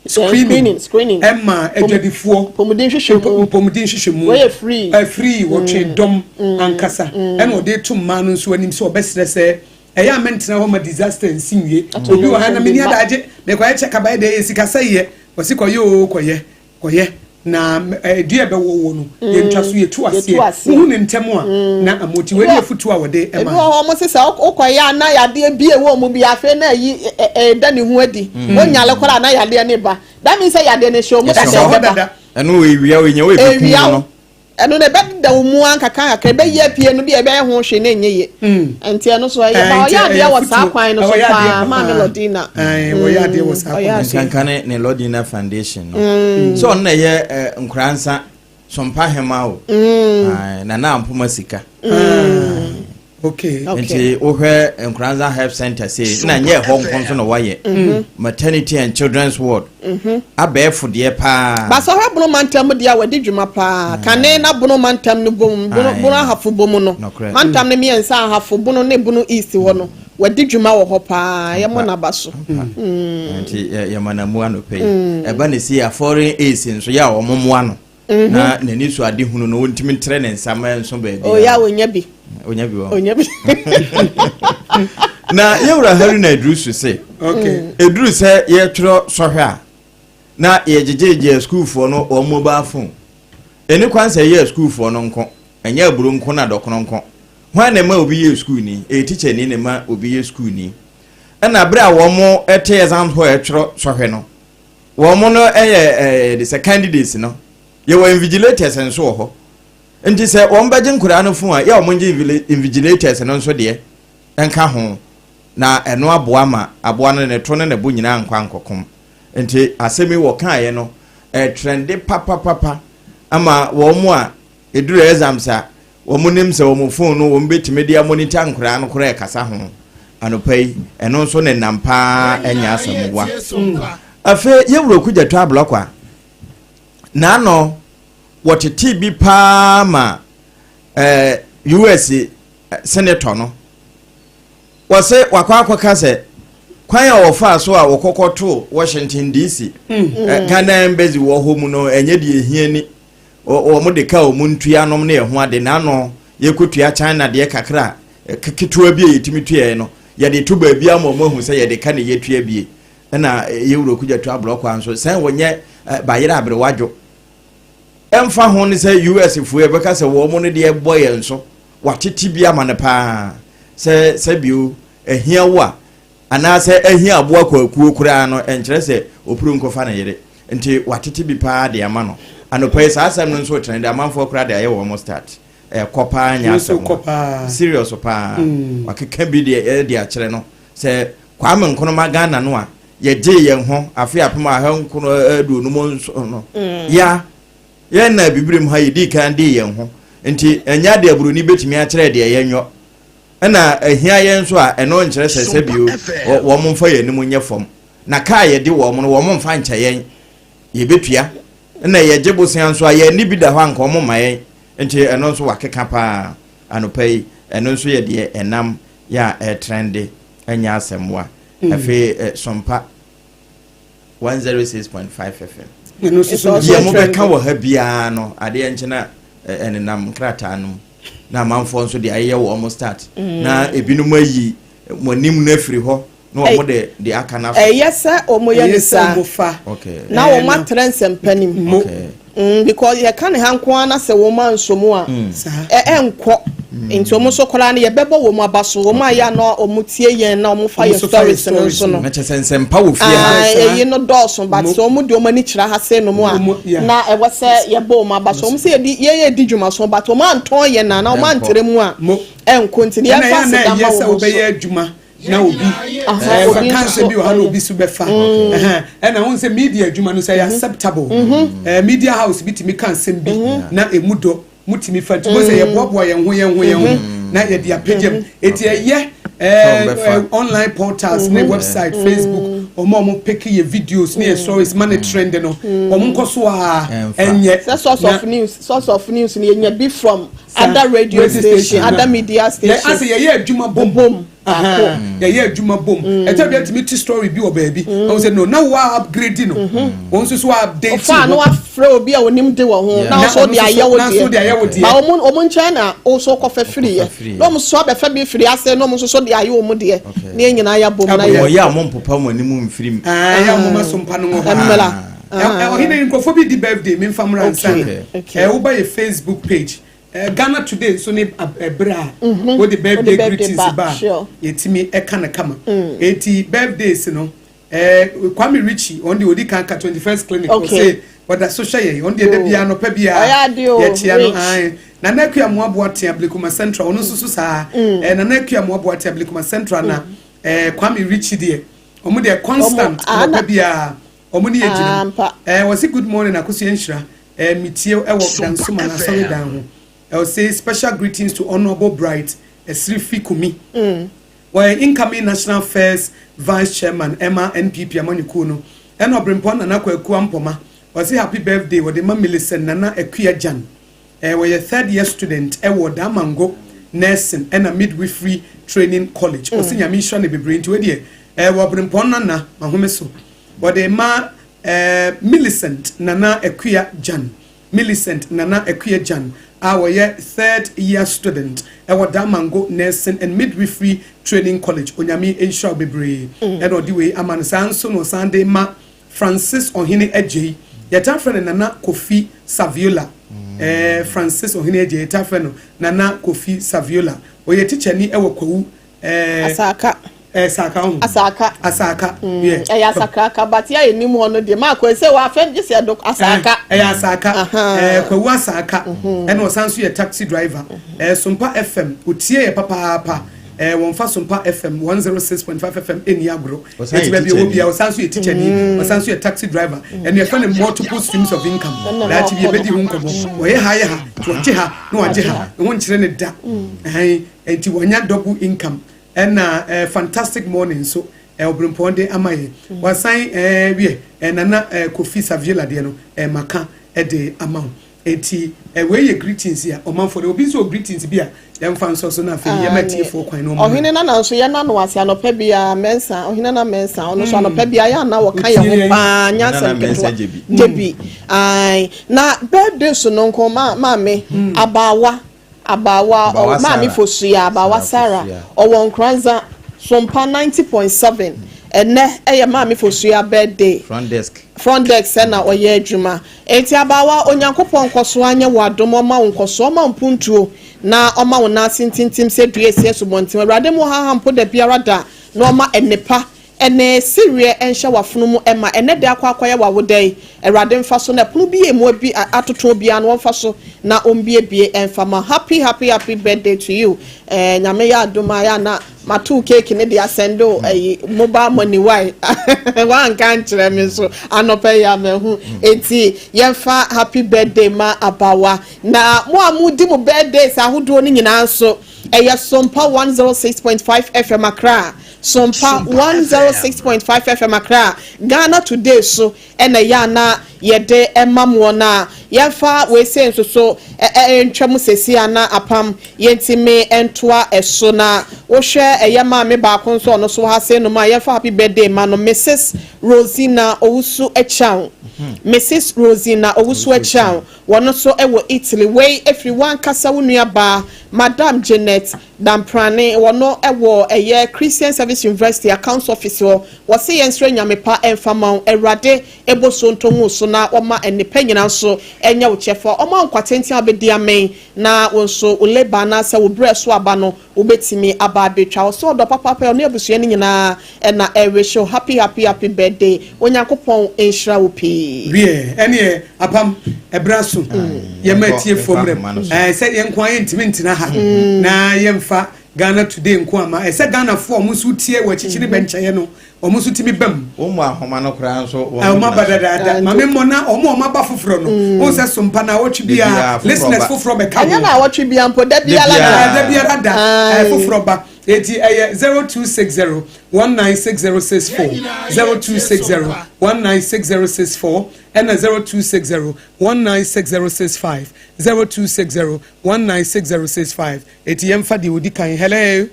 screening, screening. Ɛma adwadifoɔ. Pomuden hwehwɛ mu. Pomuden hwehwɛ mu. Wɔyɛ free. Free, wɔtwe dɔm ankasa ɛna ɔde to mmaa no nso anim sɛ ɔbɛsrɛ sɛ ɛyɛ a mɛntena hɔ ma disaster nsi nwie. Obi wɔ ha na meni adagye mekɔyɛ check up, ayɛ deɛ yɛ sika sɛ yɛ wɔsi kɔyɛ o, kɔyɛ kɔyɛ na ɛdua ɛbɛwɔ wɔ no yɛntwa so, yɛtu aseɛ wohu ne ntɛm a na amoti wei ne afutu a wɔde ɛma. Ebi wɔ hɔ ɔmo sisa wokɔyɛ a na yadeɛ bie wɔ mu bi, afei na ayi ɛda ne ho adi, wonyale koraa na yadeɛ ne ba. That means sɛ yadeɛ ne hyɛ ɔmo dada, ɛbɛba. Ɛno ewia enya wo ebi kun no. Ɛno na ɛbɛdeda wo mu ankaka kakra, ɛbɛyɛ apue no bi a ɛbɛyɛ ho hwee na ɛnyɛ yie, nti ɛno so ɛyɛ ba ɔyɛ adeɛ wɔ saa kwan no so paa, Maame Lɔdina. Wɔyɛ adeɛ wɔ saa kwan. Nkanka ne Lɔdina Foundation no sɛ ɔno na ɛyɛ Nkoransa Sompa Hema o, Nana Ampoma sika. Nti wohwɛ Nkoransa Health Center sei na nyɛ ɛhɔ nko nso na wayɛ maternity and children's ward abɛɛfo deɛ paa. Basɔhwɛ Bono mantam deɛ a wɔde dwuma paa kane na Bono mantam no bom, Bono Ahafo bom no, mantam no mmiɛnsa, Ahafo, Bono ne Bono East hɔ no, wɔde dwuma wɔ hɔ paa, yɛmmɔ n'aba so. Nti yɛma na mu anɔpɛ yi ɛba ne si a foreign aids nso yɛ a wɔn mmoa no na n'ani so ade hunu no wɔntumi ntrɛ ne nsa ma nso baabi. Oyɛ a onya bi. Onya bi wɔ. Onya bi. Na yɛwura Haruna Iddrisu se ɛduru sɛ yɛtwerɛ sɔhwɛ a na yɛgyegyegye asukuufoɔ no wɔn mobile phone, ɛni kwan sɛ ɛyɛ asukuufoɔ no nko, ɛnyɛ aburo nko na dɔkono nko. Hwan na ɛma obi yɛ sukuuni? Ɛyɛ tikyani na ɛma obi yɛ sukuuni. Ɛna berɛ a wɔn te exam hall ɛtwerɛ sɔhwɛ no, wɔn no yɛ de sɛ candidates no, yɛwɔ invigilators nso wɔ hɔ. Nti sɛ wɔn bɛgye nkwadaa no phone a, yɛ wɔn gye invigilators no nso deɛ nka ho, na ɛno aboa ma aboa no ne to ne ne bo nyinaa nkɔ ankɔkom. Nti asɛm yi wɔkaeɛ no ɛtrɛnde papapapa ama wɔn a ɛduru exams a wɔn nim sɛ wɔn phone no wɔn bɛtumi de amonitor nkwadaa no koraa ɛkasa ho. Anɔpa yi ɛno nso ne nam paa, ɛnyɛ asɛm wa. Afei yɛwura Okudzeto Ablakwa n'ano wɔtete bi paa ma US senator no, wɔsɛ wakɔ akɔka sɛ kwan a wɔfaa so a wɔkɔkɔtoo Washington DC Ghana Embassy wɔ hɔ mu no ɛnyɛ deɛ ehia ni. Wɔn de ka wɔn ntuanom ne ɛho ade n'ano yɛkɔtua China deɛ kakra ketewa bi a yɛtumi tuaɛ no, yɛde to baabi ama wɔn ahu sɛ yɛde ka ne yɛtua bie. Ɛna yɛwura Okudzeto Ablakwa nso sɛn wɔnyɛ bayerɛ aberewadwo ɛmfa ho ne sɛ US foɔ yɛbɛka sɛ wɔn no deɛ bɔ yɛn so. Watete bi ama no paa sɛ sɛbio ahia wo a anaasɛ ahia aboa kwakuo koraa no, ɛnkyerɛ sɛ ɔpuru nkɔfa ne yere. Nti watete bi paa de ama no. Anɔpa yi saa asɛm no nso trend, amanfoɔ koraa de ayɛ wɔn start. Ɛkɔ paa, nyɛ Ɛno nso asɛm kɔ paa. Serious paa. Wakeka bi deɛ ɛde akyerɛ no sɛ Kwame Nkrumah Ghana no a yɛgye yɛn ho afe 1957 no ya yɛn na Bibirem ha yɛdii kan dee yɛn ho, nti ɛnyɛ ade aburoni bɛtumi akyerɛ deɛ yɛnyɔ, ɛna ahia yɛn nso a ɛno nkyerɛ sɛ sɛbio wɔn mfa yɛn anim nyɛ fam na kaa yɛde wɔn no wɔn mfa nkyɛ yɛn, yɛbɛtua, ɛna yɛgye bosea nso a yɛn ani bi da hɔ anka wɔn ma yɛn. Nti ɛno nso wakeka paa anɔpa yi. Ɛno nso yɛ deɛ ɛnam yɛ a ɛtrend, ɛnyɛ asɛmmoa. Afei Sompa 106.5 FM. Ɛno nso so. It's Deɛ also mobɛka trending. wɔ ha biara no, adeɛ nkyɛn a ɛnenam nkrataa no mu na amanfoɔ nso de ayɛ wɔn start na ebinom ayi mo anim no afiri hɔ na wɔn de aka no aso. Ɛyɛ sɛ wɔn yɛ Ɛyɛ ne sɛ saa. ɔmo fa. Na Eh, wɔn atrɛ nsɛmpa nim. Mo. Because yɛka ne ha nko ara na sɛ wɔn anso mu a, Saa. ɛnkɔ. Nti wɔn nso koraa no, yɛbɛbɔ wɔn aba so, wɔn a yɛ ana wɔn tie yɛn na wɔn fa Wɔn yɛ nso fa yɛ stories no stories nso no. Na kyerɛ sɛ nsɛmpa wɔ fie ha. Ah, Saa. eyi no dɔɔso, but Mo. sɛ wɔn de wɔn ani kyerɛ ha sɛ no mu a, na ɛwɔ sɛ yɛbɔ wɔn aba so. Wɔn sɛ yɛdi yɛyɛ di dwuma so, but wɔn antɔn yɛn na wɔn Ɛnkɔ. antere mu a, Mo. ɛnkɔ. Nti Ɛna yɛfa yɛ ana aseda ma ɛyɛ sɛ wɔn so. wobɛyɛ adwuma na obi Obi fa nso kansa so bi wɔ ha na ɛyɛ. Obi so bɛfa. Ɛna wɔn sɛ media adwuma no sɛ ɛyɛ acceptable. Media house bi tumi ka nsɛm bi na emu dɔ mutumi fa, nti mo sɛ yɛboaboa yɛn ho yɛn ho yɛn ho na yɛde apagya mu, eti ɛyɛ Sɛ ɔmbɛfa. Online portals ne website, Facebook, ɔmo a ɔmo pick yɛ videos ne yɛ stories ma ne trend no, ɔmo nkɔ so a Ɛmfa. ɛnyɛ Sɛ source of news, source of news ni yɛnya bi from other radio radio station, station, other na. media station. Asɛ yɛyɛ adwuma bom. Bom. Aha, yɛyɛ adwuma bom. Ɛtɛ bi atumi ti story bi wɔ baabi ɔmo sɛ no na wa upgrade no, wɔn nso so update. Ɔfa no wafrɛ obi a onim de wɔ ho na Na ɔso ɔno de nso ayɛ so- wo na nso de ayɛ wo deɛ deɛ. ba ɔmo nkyɛn na ɔso kɔfɛ firi Ɔkɔfɛ yɛ firi yɛ. na ɔmo so abɛfɛ bi firi ase na ɔmo nso so de ayɛ ɔmo deɛ ne yɛn nyinaa yɛ bom na Abom. yɛ. Wɔyɛ a mompopa mo anim mfiri mu. Ɛyɛ a moma so mpa no wɔ hɔ. Mmra. Ɔhene, nkurɔfoɔ bi di birthday, memfa mmra nsa. Okay. Woba yɛ Facebook page, Ghana Today nso ne ɛberɛ a wode birthday Wode birthday greetings ba, ba a, yɛtumi ɛka no kama. Eti birthdays no, Kwame Richie, ɔno deɛ ɔdi kan ka 21st Clinic. Ɔse ɔda so hwɛ yɛn. Ɔno deɛ da biara nɔpɛ biara Ɔyɛ ade o, yɛkyia no. Rich. Ae. Nana Akua Mmoaboa tea Ablekuma Central, ɔno nso so saa. Nana Akua Mmoaboa tea Ablekuma Central na Kwame Richie deɛ, ɔmo deɛ constant Ɔmo- nɔpɛ biara ɔmo ne yɛ gyina mu. Ampa. Wɔsi good morning Akosua Nhyira, metie ɛwɔ Dansoma na asɔre dan ho. Ɔsɛ special greetings to Honourable Bright Esirifi Kumi. Wɔyɛ incoming national first vice chairman ɛma NPP amanyɔkuo no. Ɛna Ɔbrempɔn Nana Kwaku Ampɔma, wɔsi happy birthday wɔde ma Millicent Nana Akua Jan. Wɔyɛ third year student ɛwɔ Damango Nursing ɛna Midwifery Training College. Wɔsi Nyame nhyira ne bebree. Nti wɔdeɛ wɔ Ɔbrempɔn Nana mahome so wɔde ma Millicent Nana Akua Jan, Millicent Nana Akua Jan a wɔyɛ third year student ɛwɔ Damango Nursing and Midwifery Training College. Onyame nhyira wo bebree. Ɛna ɔde wei ama no saa nso na ɔsan de ma Francis Ɔhene Agyei, yɛta frɛ no Nana Kofi Saviola. Francis Ɔhene Agyei, yɛta frɛ no Nana Kofi Saviola, ɔyɛ tikyani ɛwɔ Kwawu Asaka. Saka ho. Asaka. Asaka, yeah. Ɛyɛ Asakraka, but yɛ anim hɔ no deɛ maakɔ sɛ wafɛn gye sɛ ɛdo Asaka. Ɛyɛ Asaka. Aha. Kwawu Asaka. Ɛna ɔsan so yɛ taxi driver. Sompa FM otie yɛ papaapa. Wɔnfa Sompa FM 106.5 FM ɛni agorɔ. Ɔsan yɛ Eti baabi ɛwɔ teacher bia, ɔsan so yɛ teacher ni, ɔsan so yɛ taxi driver. Ɛna yɛfrɛ no multiple streams of income. Ɛna daakye bi ɔkɔ yɛbɛdi ho nkɔmmɔ. Wɔyɛ ha yɛ ha, nti wɔgye ha na wɔagye ha, ɛho nkyerɛ ne da. Ɛhɛn, nti wɔnya double income. Ɛna fantastic morning nso ɔbrempɔn de ama yɛ. Wasan wiɛ Nana Kofi Saviola deɛ no maka ɛde ama wo. Eti wei yɛ greetings a ɔmanfoɔ de. Obi nso wɔ greetings bi a yɛmfa nsɔ so na afei yɛma tiefoɔ kwan na ɔmo Ɔhene nana nso yɛ nano ase anɔpɛ biara Mɛnsa, ɔhene nana Mɛnsa, ɔno nso anɔpɛ biara yɛ ana wɔka yɛ Otie ho yɛn. paa nyɛ Nana asɛm Mɛnsa ketewa. Gyebi. Gyebi ae. Na birthday so no nko ma maame abaawa abaawa Abaawa maame Sarah. Fosua, abaawa Sarah Sarah Fosua. Ɔwɔ Nkranza, Sompa 90.7. Ɛnɛ ɛyɛ Maame Fosua birthday. Front desk. Front desk ɛna ɔyɛ adwuma. Eti abawa, Onyankopɔn nkɔso anyɛ wɔ adom, ɔma wo nkɔso, ɔma wo mpuntuo na ɔma wo nan ase ntintim sɛ dua esi asubɔnten. Awurade mu haha mpo da biara da na ɔma ɛnepa ɛne sereɛ ɛnhyɛ w'afono mu ɛma ɛnɛ de akɔ akɔyɛ w'awoda yi. Awurade mfa so na ɛpono bi yɛ mu bi atoto biara no, wɔmfa so na ɔmbiebie ɛmfa ma. Happy, happy, happy birthday to you. Nyame yɛ adom a, yɛ ana mato cake ne de asɛnde o ɛyi mobile money wai wanka nkyerɛ me nso anɔpɛ yi amahu. Eti yɛmfa happy birthday ma abawa. Na mo a mo di mo birthdays ahodoɔ no nyinaa nso, ɛyɛ Sompa 106.5 FM Accra, Sompa 106.5 FM Accra, Ghana Today so ɛna ɛyɛ ana yɛde ɛma mo na yɛmfa weise nso so ɛ ntwam sɛsi ana apam yɛntumi ntoa ɛso. Na wohwɛ, ɛyɛ maame baako nso, ɔno so ha se nom a yɛmfa happy birthday ma no, Mrs Rosina Owusu Akyaw. Mrs Rosina Owusu Akyaw, wɔn nso wɔ Italy. Wei efiri wankasa wo nua baa, Madam Janet Damprane. Wɔn wɔ ɛyɛ Christian Service University accounts office hɔ. Wɔsi yɛn nsrɛ Nyame pa ɛnfa ma wo. Awurade ebo so ntongu so na wɔma nnipa nyinaa nso ɛnyɛ wo kyɛfa, ɔma nkwa tenten a bɛdi amen, na wɔn nso wo labour anaasɛ wo brɛ so aba no, wobɛtumi aba abɛtwa. Wɔsɛ ɔdɔ papaapa, ɔne abusua no nyinaa ɛna ɛrehyɛ happy, happy, happy birthday. Onyankopɔn nhyira wo pii. Wie ɛneɛ apam ɛbrɛ so yɛma atiefoɔ mmerɛ ɛɛ sɛ yɛn nko ara yɛntumi ntena ha na yɛmfa Ghana Today nko ama. Ɛsɛ Ghanafoɔ a wɔn nso tie wɔ akyikyiri bɛnkyɛn no, wɔn nso tumi bɛm. Wɔn mu ahoma no koraa nso. Wɔn aba dadaada. Maame mmɔ na wɔn a wɔn aba foforɔ no wɔn sɛ sompa na awɔtwe biara listeners foforɔ bɛka ho. Ɛnyɛ na awɔtwe biara mpo, da biara da. Da biara da foforɔ ba. Eti ɛyɛ 0260196064, 0260196064, ɛna 0260196065, 0260196065. Eti yɛn fa deɛ odi kan. Hello.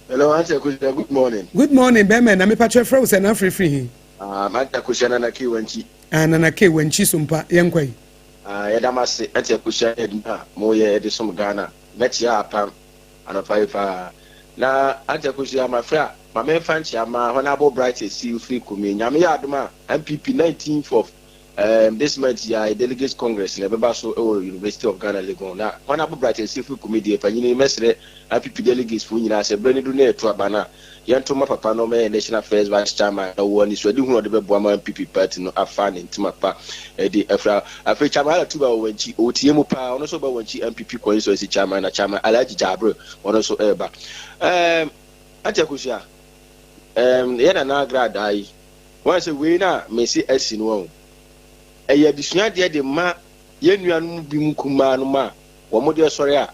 Hello, Auntie Akusia, good morning. Good morning, bɛrima. Na mepa kyerɛ frɛ wo sɛ na afirifiri hin? Auntie Akusia, Nana K Wankyi. Ah, Nana K Wankyi so mpa, yɛn kɔ yi. Yɛda mo ase, Auntie Akusia, adwuma a moyɛ de som Ghana. Mɛkyia apam anɔpa yi paa. Na Auntie Akusia, mafrɛ a, ma memfa nkyia ma Honorable Bright Esi firi Kumi. Nyame yɛ adom a, NPP 19th of this month yi a Delegates Congress na ɛbɛba so wɔ University of Ghana, Legon. Na Honorable Bright Esi firi Kumi deɛ, panyini, mɛsrɛ NPP delegates foɔ nyinaa sɛ berɛ no du na yɛto aba no a, yɛnto ma papa no ɔmɛyɛ national first vice chairman, na wɔ anisoade hu a ɔde bɛboa ma NPP party no afa ne ntoma pa ɛde afira. Afei Chairman Ala Tuba wɔ wɔn akyi, ɔtie mu paa, ɔno nso ba wɔn akyi, NPP constituency chairman, na Chairman Alhaji Jabir, ɔno nso ɛreba. Auntie Akosua, yɛ Nana Agradaa yi wɔn sɛ wei na mesi asi no wɔn ɛyɛ adesuadeɛ de ma yɛn nuanom bi mu kumaa no ma wɔn de sɔre a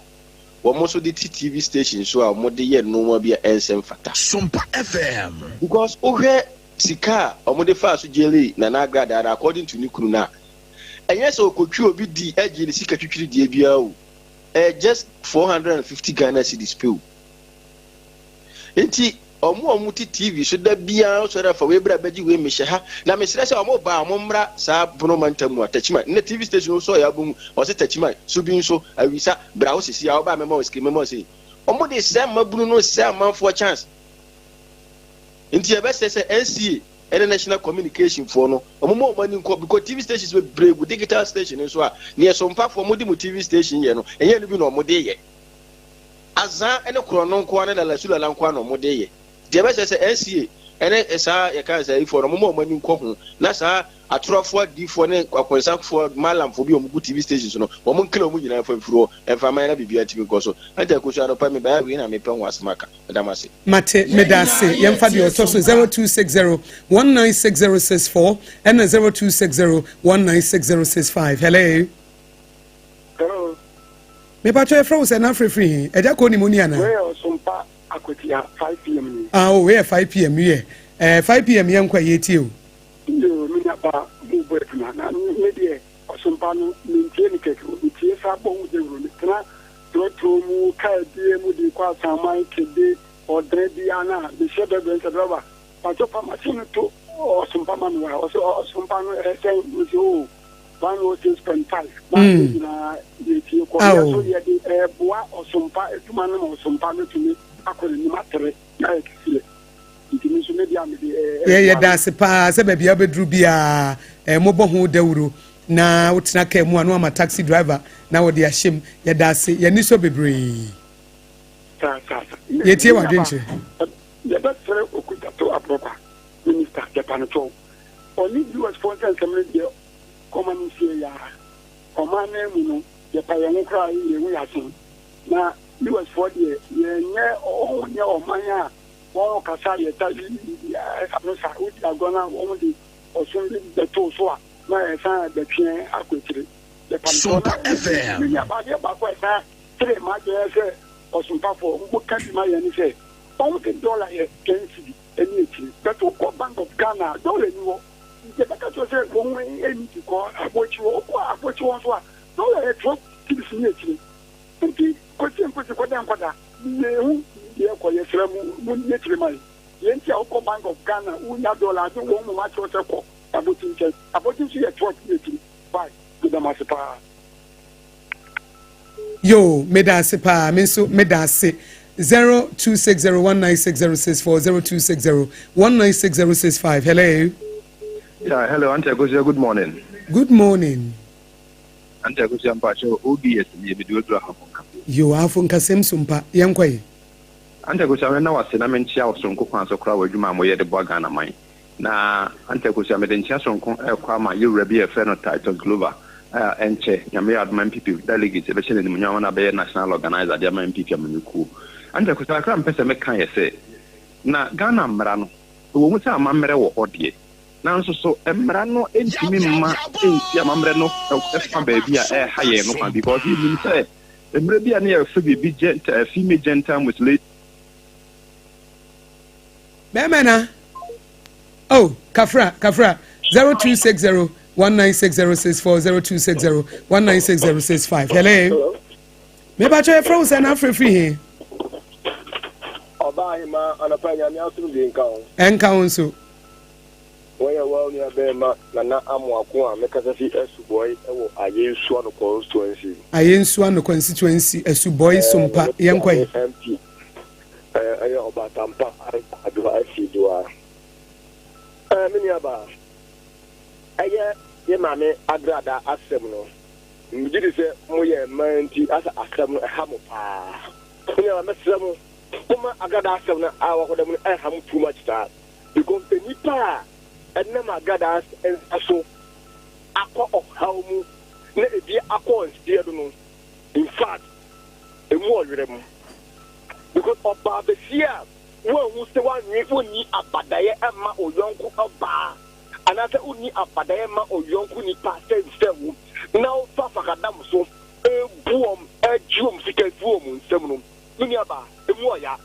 wɔn nso de ti TV station so a wɔn de yɛ nneɛma bi a ɛnsɛ mfata. Sompa FM. Because wohwɛ sika a wɔn de fa so jail Nana Agradaa no, according to ne kunu no a, ɛnyɛ sɛ okotwi obi di agye ne sika twitwiri deɛ biara o, ɛyɛ just 450 Ghana cedis pe o. Nti ɔmo a ɔmo te TV so da biara sɔrɔ afa wei bra bɛgye wei, mehyɛ ha na mesrɛ sɛ ɔmo ba a, ɔmo mmra saa Bono mantam mu a Tachiman nnɛ TV station so ɔyɛ abomu ɔsɛ Tachiman so bi nso awisa bra hɔ sisi a ɔba mɛma wɔ sikiri mɛma wɔ sɛ ɔmo de sɛ mmabunu no sɛ amanfoɔ chance. Nti yɛbɛsɛ sɛ NCA ɛne national communication foɔ no, ɔmo ma ɔmo ani nkɔ, because TV stations bebree gu, digital station nso a neɛ sompafoɔ ɔmo de mo TV station yɛ no, ɛnyɛ no bi na ɔmo de yɛ azan ɛne korɔno nkoa ne lalasulala nkoa na ɔmo de yɛ. Deɛ ɛbɛsɛ sɛ NCA ɛne saa yɛka sɛ ayifoɔ no, ɔmo ma ɔmo ani nkɔ ho na saa atorɔfoɔ, adiifoɔ ne akɔnsafoɔ, malamfoɔ bi a ɔmo gu TV stations no, wɔn nkele ɔmo nyinaa fa mfiri hɔ ɛmfa man na biribiara ntumi nkɔ so. Ɛnta ekosu anɔpa mi bɛyɛ wei na mepɛ ho asɛm aka. Ɛdam ase. Mate, meda ase. Yɛmfa deɛ ɔtɔ so, 0260 196064 ɛna 0260 196065. Hello. Hello. Mepatwa yɛfrɛ wo sɛ na afirifiri hin? Ɛgya kɔ ne mu ni ana? Wei yɛ Ɔsompa Akwatia, 5 p.m. ni. Ah, o wei yɛ 5 p.m. Yɛ 5 p.m. Yɛnkɔ a yɛtie o. Yo, me naba, mo bɔ adwuma na me deɛ Ɔsompa no mentie ne kɛkɛ, metie sa bɔ ho dawuro. Metena trɔtrɔ mu, kaa bie mu de kɔ Asaman Kede ɔdan biara no a mehyɛ bɛbrɛ sɛ driver patɔ fa machine no to Ɔsompa ma me wa ɔsɛ Ɔsompa no ɛsɛn me sɛ o 106.5 na ade nyinaa yɛtie kɔ yɛ so yɛde ɛɛboa Ɔsompa adwuma no ma Ɔsompa no tumi akɔ n'anim atere na ayɛ kɛseɛ nti. Nti me nso me deɛ a mede Yɛ ɛɛboa yɛda no. ase paa sɛ baabi a wobɛduru biara eh, mobɔ ho dawuro na wotena kaa mu a na wama taxi driver na wɔde ahyɛ mu. Yɛda ase, yɛn ani sɔ bebree. Saa saa saa. Me Yɛtie me nuaba, w'adwenkyerɛ. yɛbɛsrɛ Okudzeto Aborɔkwa minister yɛpa no kyɛw. Ɔne US foɔ nsɛnsɛm no deɛ kɔma no nsie yaa. Ɔman no mu no yɛpa yɛn ho koraa yɛn ho yɛ asen. Na US foɔ deɛ yɛnyɛ wɔn nyɛ ɔman a wɔn kasa yɛ ta yi ano sa wodi agorɔ na wɔn de ɔsom bi bɛto so a na ɛsan bɛtwe akɔ akyire. Yɛpa no kyɛw Sompa na FM. me nua baa adeɛ baako a ɛsan kyerɛ m'adwene sɛ ɔsompafoɔ mo ka bi ma yɛn ne sɛ wɔn de dɔla yɛ 10 cedi ɛne akyire but wokɔ Bank of Ghana a dɔla ni hɔ. Yɛbɛka kyerɛ sɛ wɔn ani di kɔ abɔkyi hɔ wokɔ abɔkyi hɔ nso a dɔla yɛ 12 cedis ne akyire. Nti kɔsi nkosi kɔda nkɔda yɛhu deɛ ɛkɔ yɛsrɛ mo mo yɛ kyerɛ ma yɛ deɛ nti a wokɔ Bank of Ghana wonya dɔla agye wɔn mom akyerɛ sɛ kɔ abɔkyi nkyɛn abɔkyi nso yɛ 12 ne akyire. Bye, meda mo ase paa. Yo, meda ase paa. Me nso meda ase. 0260196064 0260196065. Hello. Yeah, hello, Auntie Agosia, good morning. Good morning. Auntie Agosia Mpacho, OBS, ni ebi do ahafo nka. Yo, ahafo nkasɛm so mpa. Yɛnkɔ yi. Auntie Agosia, me na wase na me nkyia wo sonko kwan so kora wɔ adwuma a moyɛ de boa Ghana man. Na Auntie Agosia, mede nkyia sonko ɛkɔ ama yɛwura bi a yɛfrɛ no Titus Glover a ɛnkyɛ Nyame yɛ adom a NPP delegate ɛbɛhyɛ n'animuonyam ama no abɛyɛ national organizer de ama NPP amanyɔkuo. Auntie Agosia, kakra a mepɛ sɛ meka yɛ sɛ, na Ghana mmara no, ɛwɔ mu sɛ amammerɛ wɔ hɔ deɛ, nanso so mmara no ntumi mma nsi amammerɛ no fa baabi a ɛreha yɛn no kwan because yɛnim sɛ mmerɛ bi a ne yɛfrɛ biribi gentile, female genital mutilation. Bɛrima na oh kafra kafra 0260 196064 0260 196065. Hello. Mepakyɛ yɛfrɛ wo sɛ na afrɛ firi he? Ɔbaa ahema anɔpa Nyame asomdwe nka wo. Ɛnka wo nso. Wɔyɛ wo nua bɛrima Nana Amoako a mekasa fi Asubɔe wɔ Ayensuano constituency. Ayensuano constituency Asubɔe Sompa yɛnkɔ yi. MP ɛyɛ Ɔbatampa Adwoa Asidoa. Me nua baa, ɛyɛ yɛ maame Agrada asɛm no, megye di sɛ moyɛ mmaa nti asa asɛm no ɛha mo paa. Me nua baa, mɛsrɛ mo, momma Agrada asɛm no a wakɔda mu no ɛnha mo too much saa. Because nnipa a ɛnam Agrada nsa so akɔ ɔhaw mu na ebi akɔ nseɛ do no, in fact, emu ɔwerɛ mu. Because ɔbaa bɛsie a woanhu sɛ woanwe wonni abadaeɛ mma ɔyɔnko ɔbaa anaasɛ wonni abadaeɛ mma ɔyɔnko nipa sɛ sɛ wo na wofa fakadam so ebu wɔn agye wɔn sika efi wɔn nsam no, me nua baa, emu ɔya.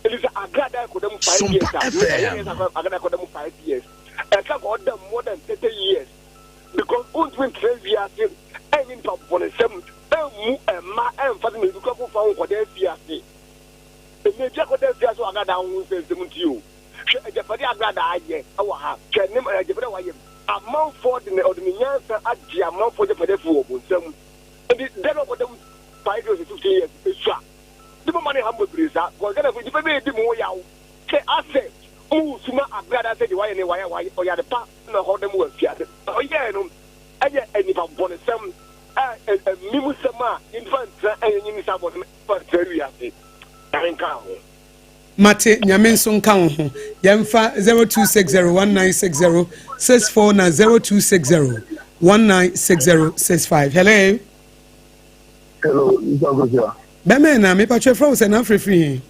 Ɛni sɛ Agrada ɛkɔda mu 5 years Sompa a, ɛyɛ FM. sɛ Agrada ɛkɔda mu 5 years, ɛka kɔ ɔda mu more than 30 years because wontumi ntena wiase ɛnyɛ nipa bɔnesɛm ɛmmu ɛma ɛmfa sɛ mmebi kura fofa ho nkɔda afiase. Ɛnna ebi akɔda afiase wɔ Agrada ho nsɛnsɛm nti o. Hwɛ agyapade Agrada ayɛ ɛwɔ ha, hwɛ ne agyapade a wayɛ, amanfoɔ de ne ɔde ne nyansa agye amanfoɔ agyapade afi wɔ nsam. Nti dɛn na ɔkɔda mu 5 years, 15 years esua de mo ma ne ha mo bebree saa because Ghana fo nipa bi edi mo ho yaw sɛ asɛ mo suma Agrada sɛ de wayɛ ne wayɛ wayɛ ɔyɛ ade pa na ɔkɔda mu wɔ afiase. Ɔyɛɛ no ɛyɛ nipa bɔnesɛm a ɛmim sɛm a yɛmfa ntena ɛnyɛ nyini sa bɔne fa ntena wiase. Nyame nka ho. Mate, Nyame nso nka wo ho. Yɛmfa 0260196064 na 0260196065. Hello. Hello, Mr. Agosia. Bɛmɛ na mepatwɛ frɛ wo sɛ na afrɛ firi he?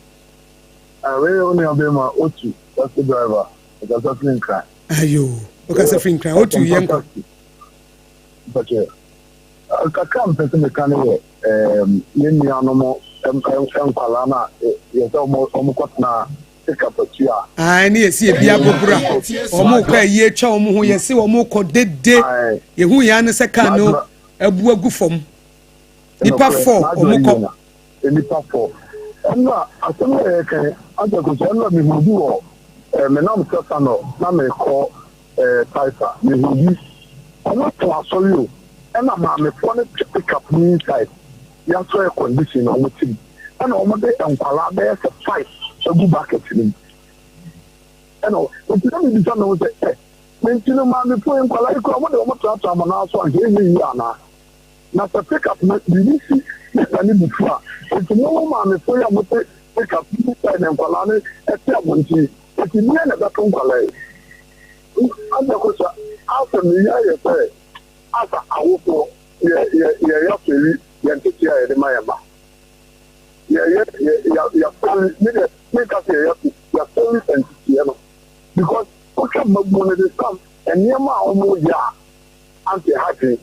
Wei wo nua bɛrima Otu, taxi driver, ɔkasa firi Nkran. Ayo, wokasa firi Nkran. Otu, yɛnkɔ. Mpakyɛ, kakra mpɛ sɛ meka no yɛ yɛn nuanom nkwalaa no a yɛ sɛ ɔmo kɔtena pickup akyi a. Ayi ne yɛsi ebi agogora wɔn kɔ ayi atwa wɔn ho yɛsi wɔn kɔ dede yehu yɛn ano sɛ kaa no abu agu fam nipa fɔ wɔn kɔ. Nipa fɔ ɛnna asɛm a yɛ kan ajakoso ɛnna mihu bi wɔ menam sɛsa no na mekɔ Taifa mihu bi wɔn to asɔre o ɛnna maamefoɔ no te pickup no inside yasɔ air condition na wɔn ti mu ɛnna wɔn de nkwalaa bɛyɛ sɛ five agu bucket no mu. Ɛna nti na mebisa me ho sɛ, ɛ, nti no maamefoɔ yi, nkwadaa yi koraa, wɔde wɔn toatoa mo nan so anka ɛnyɛ yie anaa? Na sɛ pick up no biribi si na sɛ ne bo fu a, nti mo mo maamefoɔ yi a mote pick up yi side na nkwadaa no te abɔnten yi, nti deɛn na ɛbɛto nkwadaa yi? Agya Kosa, asɛ meyɛ ayɛ sɛ asa awofoɔ yɛ yɛ yɛyɛ afɛri yɛn nteteɛ a yɛde ma yɛn mma. Yɛyɛ yɛ yɛ yɛafɛri, me deɛ menka sɛ yɛyɛ afɛri, yɛafɛri nteteɛ no because wohwɛ mmabunu no de some nneɛma a wɔyɛ a anka ɛha adwene.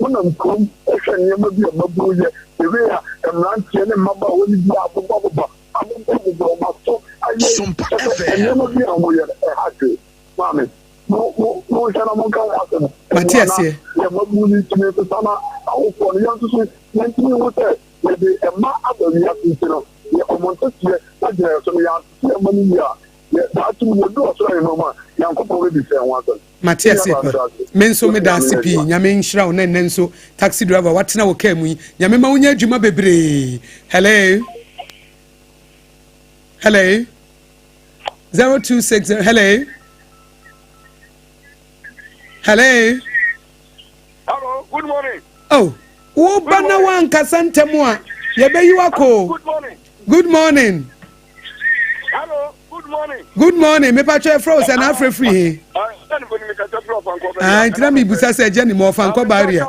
Wonam kurom hwɛ nneɛma bi a mmabunu yɛ, the way a mmeranteɛ ne mmabaawa no bi abobaboba, abobɔbobɔ wɔn aso ayɛ, kyerɛ sɛ nneɛma bi a wɔyɛ no, ɛha adwene. Maame, mo, mo, monhwɛ na monka ho asɛm. Mate Ɛboa na aseɛ. yɛn mmabunu no ntumi nsesa na awofoɔ no, yɛn nso so yɛntumi nhu sɛ yɛde mma aba wiase nti no, yɛ wɔn nteteɛ agyina yɛn so no, yɛantete yɛn mma no yie a, yɛ, daakye mu yɛdu ɔsoro ahemman mu a, Nyankopɔn bɛbisa yɛn ho asɛm. Mate aseɛ pa. Me nso meda ase pii. Nyame nhyira wo na ɛnɛ nso taxi driver watena wo kaa mu yi. Nyame ma wonya adwuma bebree. Hello. Hello. 0260 Hello. Hello. Hello, good morning. Oh, wo ba na wankasa ntɛm a yɛbɛyi wako. Good morning. Good morning. Hello, good morning. Good morning. Me pa twɛ frɛ wo sɛ na afrɛ firi he. Ah, ntina mi busa sɛ ɛgya ni mu ɔfa nkɔ baaria.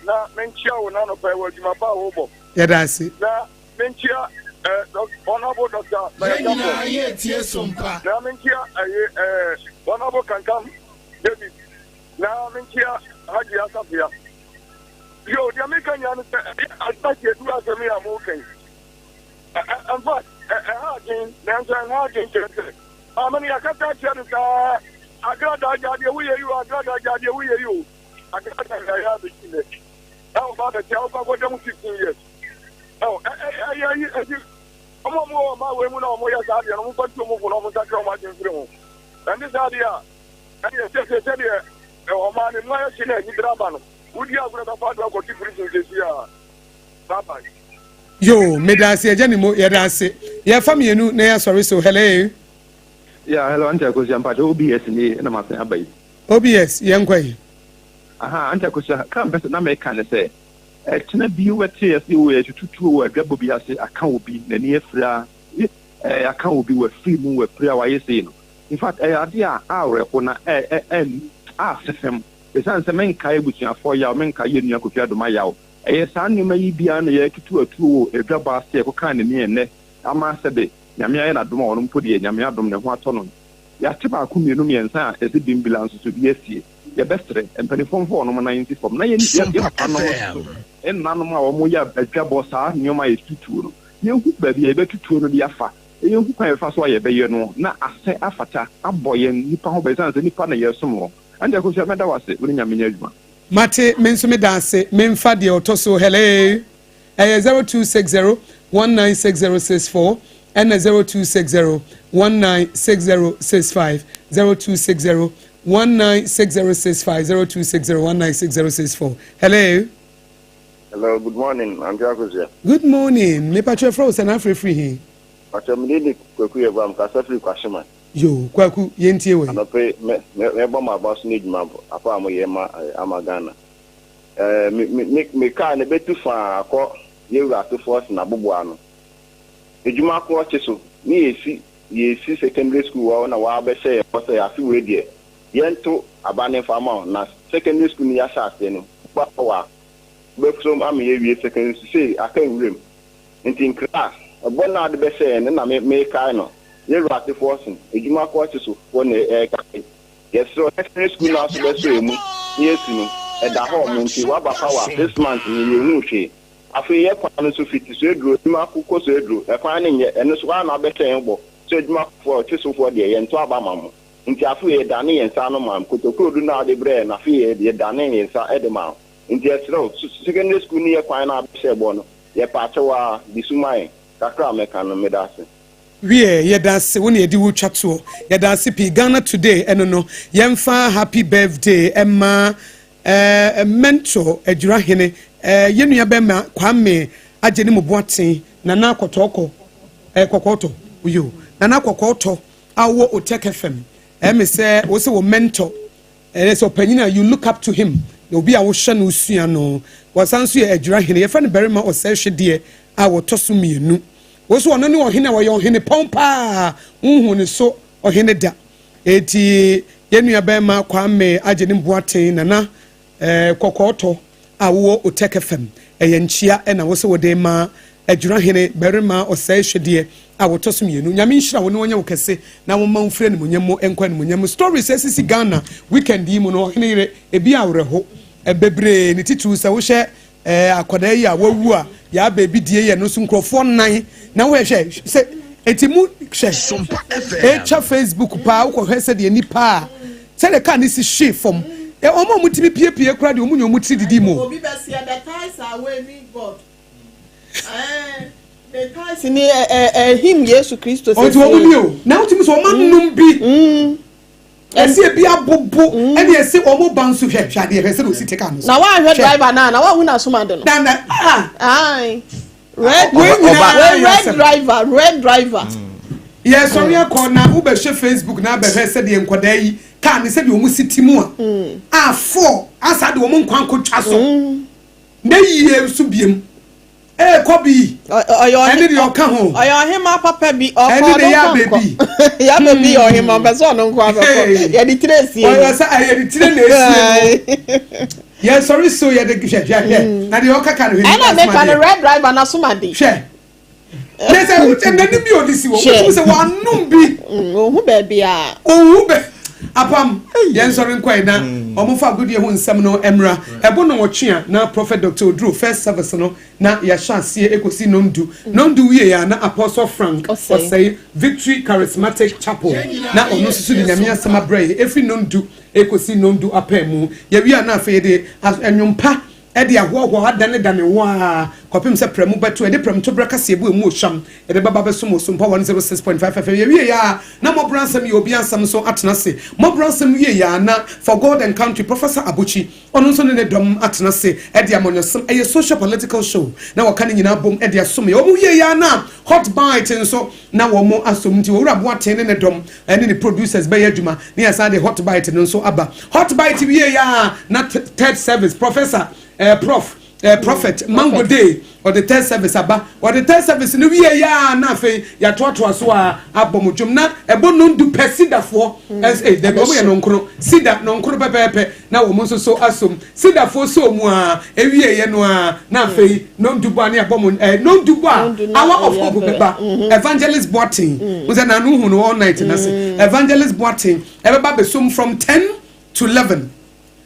Na menkyia wo na anɔpa wɔ adwuma pa a wobɔ. Yɛda ase. Na menkyia honorable doctor Bayatafo. Na menkyia ɛyɛ honorable Kankam David. Na menkyia Haji Asafia. Yo, deɛ meka nyinaa ne sɛ ɛyɛ advice aduru asɛm yi a moka yi. In fact, ɛha adwen, nanso ɛnha adwen kyerɛ sɛ maame no yɛakasa akyerɛ no saa, Agradaa gya deɛ woyɛ yi o, Agradaa gya deɛ woyɛ yi o, Agradaa gya yɛ abɛsi nnɛ. Na ɔba abɛte a wokɔ akɔda mu 15 years. Ɛwɔ ɛyɛ yi ɛti ɔmo a ɔmo wɔ ɔmo awɔ mu na ɔmo yɛ saa deɛ no ɔmo fa tu ɔmo fo na ɔmo nsakra ɔmo adwen firi ho. Ɛnde saa deɛ a ɛne ɛsɛ sɛdeɛ ɔmaa ne mu ayɛ hye na anibere aba no, wodi agorɔ bɛfa ado akɔte prison sɛsi a. Bye bye. Yoo medaase agya nimo yɛdaase yɛfa mienu na yɛasɔre so hello. Yeah hello auntie Akosua mpakyɛ OBS nie na masan aba yi. OBS yɛnkɔ yi. Ahaa auntie Akosua kakra mpɛ sɛ na meka ne sɛ ɛkyena bi wobɛte yɛse o yɛtutu tuo wɔ adwabɔ bi ase aka obi n'ani afira ɛɛ aka obi wafiri mu wapira wayɛ sei no infact ɛyɛ adeɛ a awerɛho na ɛ ɛ ɛ asefem ɛsiane sɛ menkae abusuafoɔ yaw menkae yɛn nua Kofi Adoma yaw Ɛyɛ saa nneɛma yi bi ara na yɛretutu atuo wɔ adwabɔ ase a ɛkɔkaa n'ani ɛnnɛ ama sɛbe Nyame ayɛ n'adom a ɔno mpo deɛ Nyame adom ne ho atɔ no. Yɛate baako mmienu mmiɛnsa a yɛse bimbila nso so bi asie. Yɛbɛsrɛ mpaninfoɔ mfa wɔnom nan nsi fam na yɛn yɛn papanom nso so nnanom a wɔyɛ adwabɔ saa nneɛma a yɛtutu tuo no yɛnhu baabi a yɛbɛtu tuo no de afa na yɛnhu kwan a yɛbɛfa so a yɛbɛyɛ no na asɛ afata abɔ yɛn nnipa ho ban ɛsiane sɛ nnipa na yɛresom wɔn. Ɛnde Akosua mɛda wo ase wo ne Nyame nyɛ adwuma. Mate me nso meda ase memfa deɛ ɔtɔ so hello ɛyɛ 0260 196064 ɛna 0260 196065 0260 196065 0260 196064 hello. Hello, good morning, Auntie Akosua. Good morning. Me patro frɛ wo sɛ na afrɛ firi he? Patro me de Kwaku yɛ bam kasa firi Kwashima. Yoo Kwaku yɛntie wei. Anɔpa yi mɛ mɛ mɛbɔ mo aba so ne adwuma apa a moyɛ ma ama Ghana. Ɛɛ me me me me car no bɛtu faa akɔ Yɛwura Atofoɔ Sen aboboa ano. Adwuma ko ɔkye so ne yɛsi yɛsi secondary school hɔ na wɔabɛhyɛ yɛn bɔ sɛ afe wei deɛ yɛnto aba no mfa ma wo na secondary school no yɛahyɛ aseɛ no woba hɔ a wobɛsom ama yɛawie secondary school sei aka nwuram. Nti nkra a ɛbɔ no a ɔde bɛhyɛ yɛn no na me mekae no. Yɛn Awurade foɔ so, adwuma kɔɔkye so foɔ na ɛreka yi. Yɛsrɛ wo, secondary school no ara so bɛsɔ yɛn mu na yɛasi no. Ɛda hɔ ɔmo nti, waba power this month no yɛnhuu hwee. Afei yɛ kwan no nso fiti Soaduro, adwuma ko kɔ Soaduro, ɛkwan no nyɛ, ɛno nso woa na wabɛhyɛ yɛn bɔ sɛ adwuma foɔ, ɔkye so foɔ deɛ yɛnto aba ma mo. Nti afei yɛdane yɛn nsa ano maa mo. Kotokurodu no a wode brɛɛ yɛn no afei yɛdane yɛn nsa de maa wo. Nti yɛsrɛ wo, secondary school no yɛ kwan no a wabɛhyɛ bɔ no, Yɛpaakyɛw aa, di so ma yɛn. Kakra a mɛka no, meda ase. Wiɛ, yɛda ase, wo na yɛde wo twa toɔ. Yɛda ase pii. Ghana Today ɛno no, yɛmfa happy birthday ɛma eh, Mentor Adwira Hene, eh, yɛn nua bɛma Kwame Agyenim Boateng, Nana Kɔtɔɔkɔ, eh, Kɔkɔɔtɔ, oyo, Nana Kɔkɔɔtɔ. a wowɔ Otec FM. Ɛyɛ me sɛ wo sɛ wo mentor, ɛyɛ sɛ ɔpanyin a you look up to him, na obi a wohwɛ no wosua no. Wɔsan nso yɛ Adwira hene. Yɛfrɛ no Barima Ɔsɛehwedeɛ a wɔtɔ so mmienu. Wo nso ɔno ne ɔhene a ɔyɛ ɔhene pɔn paa, wonhu ne so ɔhene da. Enti yɛn nua barima Kwame Agyenim Boateng, Nana Eh, kɔkɔɔtɔ a wowɔ Otec FM, ɛyɛ nkyea na wose wode rema Adwirahene barima ɔsɛe hwɛdeɛ a wɔtɔ so mmienu. Nyame nhyira wo na ɔnyɛ wo kɛse na woma wo mfiri animuonyam mu nkɔ animuonyam mu. Stories a asisi Ghana weekend yi mu no, ɔhene yere, ebi awerɛho bebree, ne titiriw sɛ wohwɛ Eh akwadaa yi a wawu a yaa baabi die yɛ no nso nkurɔfoɔ nan na wohwɛ hwɛ sɛ eti mu hwɛ etwa Facebook paa wokɔhwɛ sɛdeɛ nipa a sɛdeɛ kaa ne si hwe fam ɛ wɔn a wɔtumi piepie koraa deɛ wɔn nyɛ wɔn tiri didi mu. Obi bɛ seɛ the ties are waving God ɛɛ the ties ni ɛ ɛ ɛhim Yesu Kristo sɛ. Ɔnti wɔn ni o na wotumi sɛ wɔn anum bi. Ɛsɛ ebi abobo ɛna ɛsɛ wɔn ba nso hwɛ hwɛ adeɛ hwɛ sɛdeɛ osi te kaa no so. Na w'anhwɛ driver naa na w'ahu n'asoma de no. Na na ah. Ayi red wei nyinaa wei red driver red driver. Yɛ sɔre akɔ na wobɛhwɛ Facebook na abɛhwɛ sɛdeɛ nkwadaa yi kaa ne sɛdeɛ wɔn si te mu a a four asa de wɔn nkwa nkotwa so na yie nso biem. Ee kɔ bi. Ɛne deɛ ɔka ho. Ɔyɛ ɔhema papa bi. Ɔkɔ ɔno nkɔ nkɔ. Ya bɛbi yɛ ɔhema ɔpɛ sɛ ɔno nko abɛkɔ. Yɛde tire esie no. Ɔyɛ sɛ yɛde tire na esie no. Yɛn sɔre so yɛde hwɛ hwɛ hwɛ. Na deɛ ɔka ka no hwɛ. Ɛna meka no red driver na soma de. Hwɛ. Ne sɛ wokyɛ n'anim bi ɔde si hɔ. Wotumi sɛ wɔanom bi. Ohu baabi a. Ohu bɛ apam yɛn sɔre nkɔe na wɔn fa agodie ho nsɛm no mmra. Ɛbɔ nnɔnwɔtwe a na Prophet Doctor Oduro first service no na yɛahyɛ aseɛ ɛkɔsi nnɔndu. Nnɔndu wie a na Apostle Frank Osei Victory Charismatic Chapel na ɔno nso so de Nyame asɛm abrɛ yɛn ɛfiri nnɔndu ɛkɔsi nnɔndu apaamu. Yɛwie a na afei yɛde nnwom pa de ahoahoa adanedane wo ara kɔpem sɛ prɛmo bɛto. Yɛde prɛmtoberɛ kaseɛbu a ɛmu ɔhwam yɛde bɛba abɛsom wɔ Sompa 106.5 FM. Yɛwieɛ a na mmɔborɔ asɛm yɛ obi asɛm nso atena ase. Mmɔborɔ asɛm wieɛ a na For God and Country Professor Abokyi ɔno nso ne ne dɔm atena ase de amanyɔsɛm, ɛyɛ social political show, na wɔka ne nyinaa bom de asom yɛn. Wɔn wieɛ a na Hot Bite nso na wɔn asom nti Owura Boateng ne ne dɔm ne ne producers bɛyɛ adwuma na yɛasan de Hot Bite no nso aba. Hot Bite wieɛ a na Third Service Professor eh, Prof eh, Prophet Mango Day ɔde Third Service aba. Ɔde Third Service no wieɛ a na afei yɛatoatoa so a abɔ mo dwom na ɛbɔ nondu pɛ Sidafoɔ ɛs eh, dabi wɔn yɛ nonkono Sida nonkono pɛpɛɛpɛ na wɔn nso so asom. Sidafoɔ sɔɔ mu ara, ɛwieeɛ no ara, na afei nondu bɔ a ne yɛabɔ mo eh, nondu bɔ a Hour of Hope bɛba. Evangelist Boateng, wo sɛ naano hu no all night no ase. Evangelist Boateng ɛbɛba abɛsom from 10 to 11.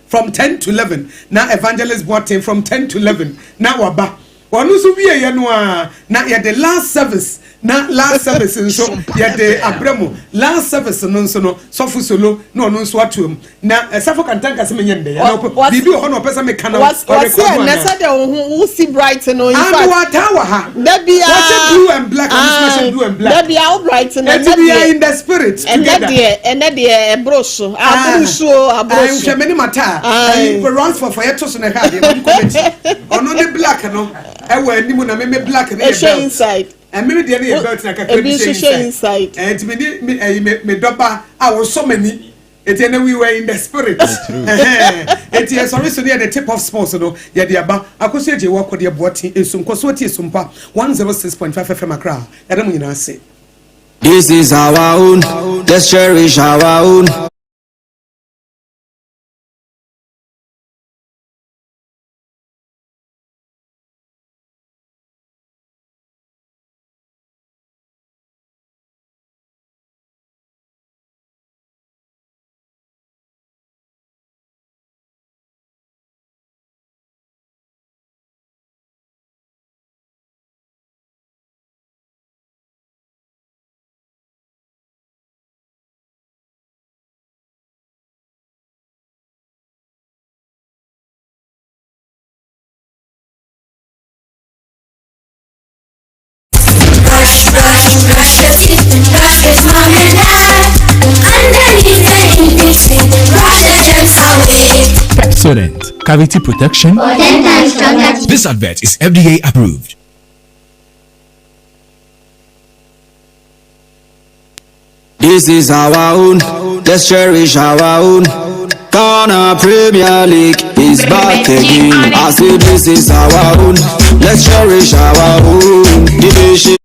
From 10 to 11 na Evangelist Boateng from 10 to 11 na waba. Ɔno nso wieeɛ no ara na yɛde last service na last service nso yɛde abrɛ mo. Last service no nso no sɔfo solo na ɔno nso atoa mu. Na Safo Kantanka sɛ menyɛ ndɛ anaa ɔpɛ biribi wɔ hɔ na ɔpɛ sɛ meka na Wɔse ɔrekɔdo ɛnɛ anaa. sɛdeɛ wo ho wo si bright no in Ah fact mewɔ ataa wɔ ha. da biara Wɔhyɛ blue and black na me nso mahyɛ blue and black. Da biara wo bright no Enti ɛnɛ we are deɛ in the spirit ɛnɛ together. deɛ ɛnɛ deɛ ɛboro so Ah, aboro so o aboro ah, so. nhwɛ me ne mataa. Aye. Ayi, Ransford fɔ yɛto so na ɛhwɛ adeɛ ma nkɔ m'akyi. Ɔno ne black no ɛwɔ anim na me me black no yɛ Ɛhyɛ belt. inside. Ɛme me deɛ no yɛ belt na kakra Ebi bi nso hyɛ hyɛ inside. inside. Ɛnti me ne me ɛyi me me dɔba a wɔsɔ m'ani. Eti ɛnɛ we were in the spirit. Ɛhɛn. Eti yɛsɔre so ne yɛde tip off sports no yɛde aba. Akosua Gyei wɔ akɔdeɛ Boateng Esum kɔ so tie Sumpa 106.5 FM Accra. Yɛda mo nyinaa ase. This is our own, let's cherish our own. Brush, brush, brush your teeth. Brush with mom and dad. Underneath and in between. Brush the germs away. Pepsodent, cavity protection. For 10 times stronger. This advert is FDA approved. This is our own, let's cherish our own. Ghana Premier League is back again. I say this is our own, let's cherish our own. Division.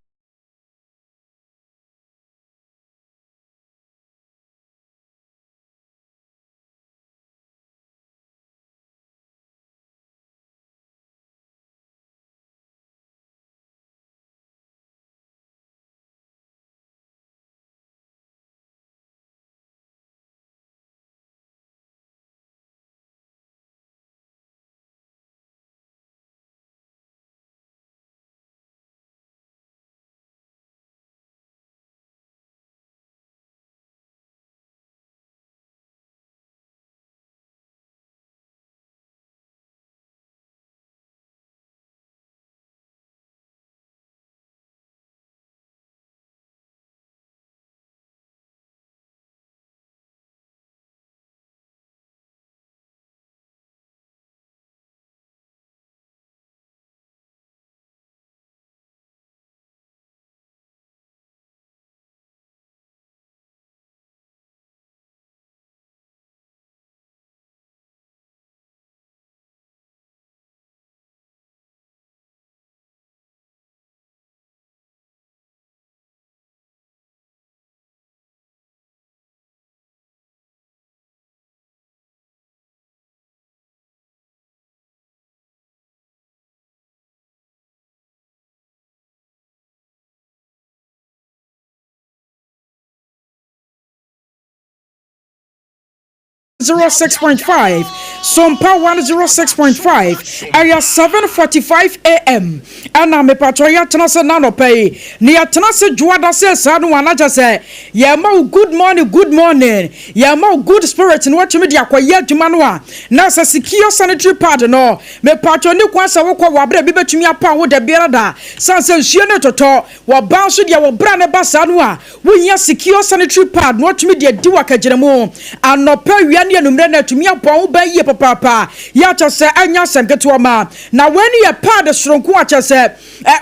106.5 Sompa 106.5 ɛyɛ 7:45 am ɛna mepatɔ yɛatena se nanɔpɛ yi ne yɛtena se dwoada sɛ saa no anakyɛ sɛ yɛma wo good morning, good morning, yɛma wo good spirit na watumi de akɔyɛ adwuma no a na sɛ secure sanitary pad no mepatɔ ne kwan sɛ wokɔ wɔ aberɛ bi bɛtumi apa wo da biara da san sɛ nsuo no totɔ wɔba nso deɛ wɔbra ne ba saa no a wohia secure sanitary pad na watumi de adi wɔ mu anɔpɛ, wia ne anummerɛ no atumi abɔ ho ban yie papaapa. Yɛakyɛ sɛ ɛnyɛ asɛm ketewa ma na wei no yɛ pad soronko akyɛ sɛ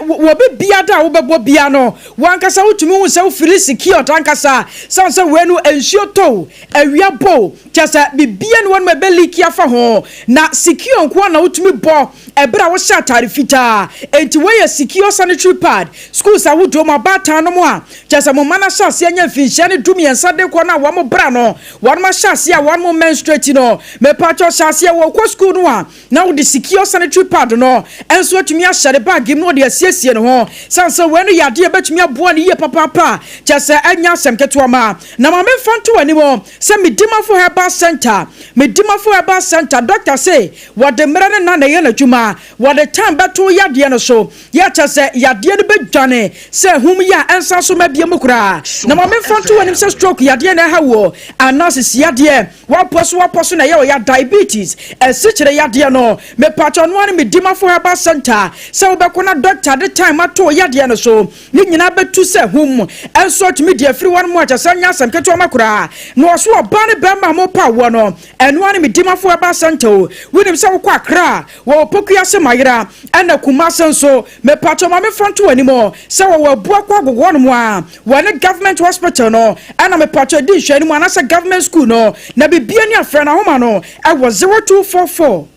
wɔbi bia da a wobɛbɔ bia no wankasa wotumi hu sɛ wofiri secure ankasa san sɛ wei no nsuo tɔ, awia bɔ, kyɛ sɛ bibia ne wɔn ɛbɛ leak afa ho na secure nko a na wotumi bɔ ɛberɛ a wohyɛ atare fitaa. Enti wɔyɛ secure sanitary pad. Schools ahodoɔ mu, abaatan no mu a kyɛ sɛ mo mma no ahyɛ aseɛ anya mfinhyia ne 13 de kɔ no a wɔn bra no wɔn ahyɛ aseɛ a wɔn menstruate no, mepatwɔ hyɛ aseɛ wɔkɔ school no a na wode secure sanitary pad no ɛnso atumi ahyɛ ne bag mu na wɔde asiesie ne ho san sɛ wɔn no yɛ adeɛ bɛtumi aboa ne yie papaapa kyɛ sɛ ɛnya asɛm ketewa ma. Na maame mfa nto anim sɛ Medimafo Herbal Center, Medimafo Herbal Center doctor sɛ wɔde mmerɛ ne na ɛyɛ n'adwuma. Wɔde time bɛto yadeɛ no so yɛkyɛ sɛ yadeɛ no bɛdwane sɛ hum yi a ɛnsa so ma bie mu koraa. Na maame mfa nto anim sɛ stroke yadeɛ na ɛha wɔ anaa sisi yadeɛ wapɔ so wapɔ so na ɛyɛ ɔyɛ diabetes, ɛsikyerɛ yadeɛ no, mepatɔ no ara Medimafo Herbal Center sɛ wobɛkɔ na doctor de time ato yadeɛ no so ne nyinaa bɛtu sɛ hum ɛnso atumi di afiri wɔn mu akyɛ sɛ nyɛ asɛm ketewa ma koraa. Na ɔso ɔbaa ne bɛrima a mopa wɔ no ɛno ara ne Medimafo Herbal Center o. Wonim sɛ wokɔ Akra wɔwɔ Pokuase Mayera ɛna Kumase nso. Mepatɔ ma mefa nto anim sɛ wɔwɔ Abuakɔ Agogoɔ no mu a wɔne government hospital no ɛna mepatɔ di nhwɛ anim anaasɛ government school no na bibia ne afrɛ no ahoma no ɛwɔ 0244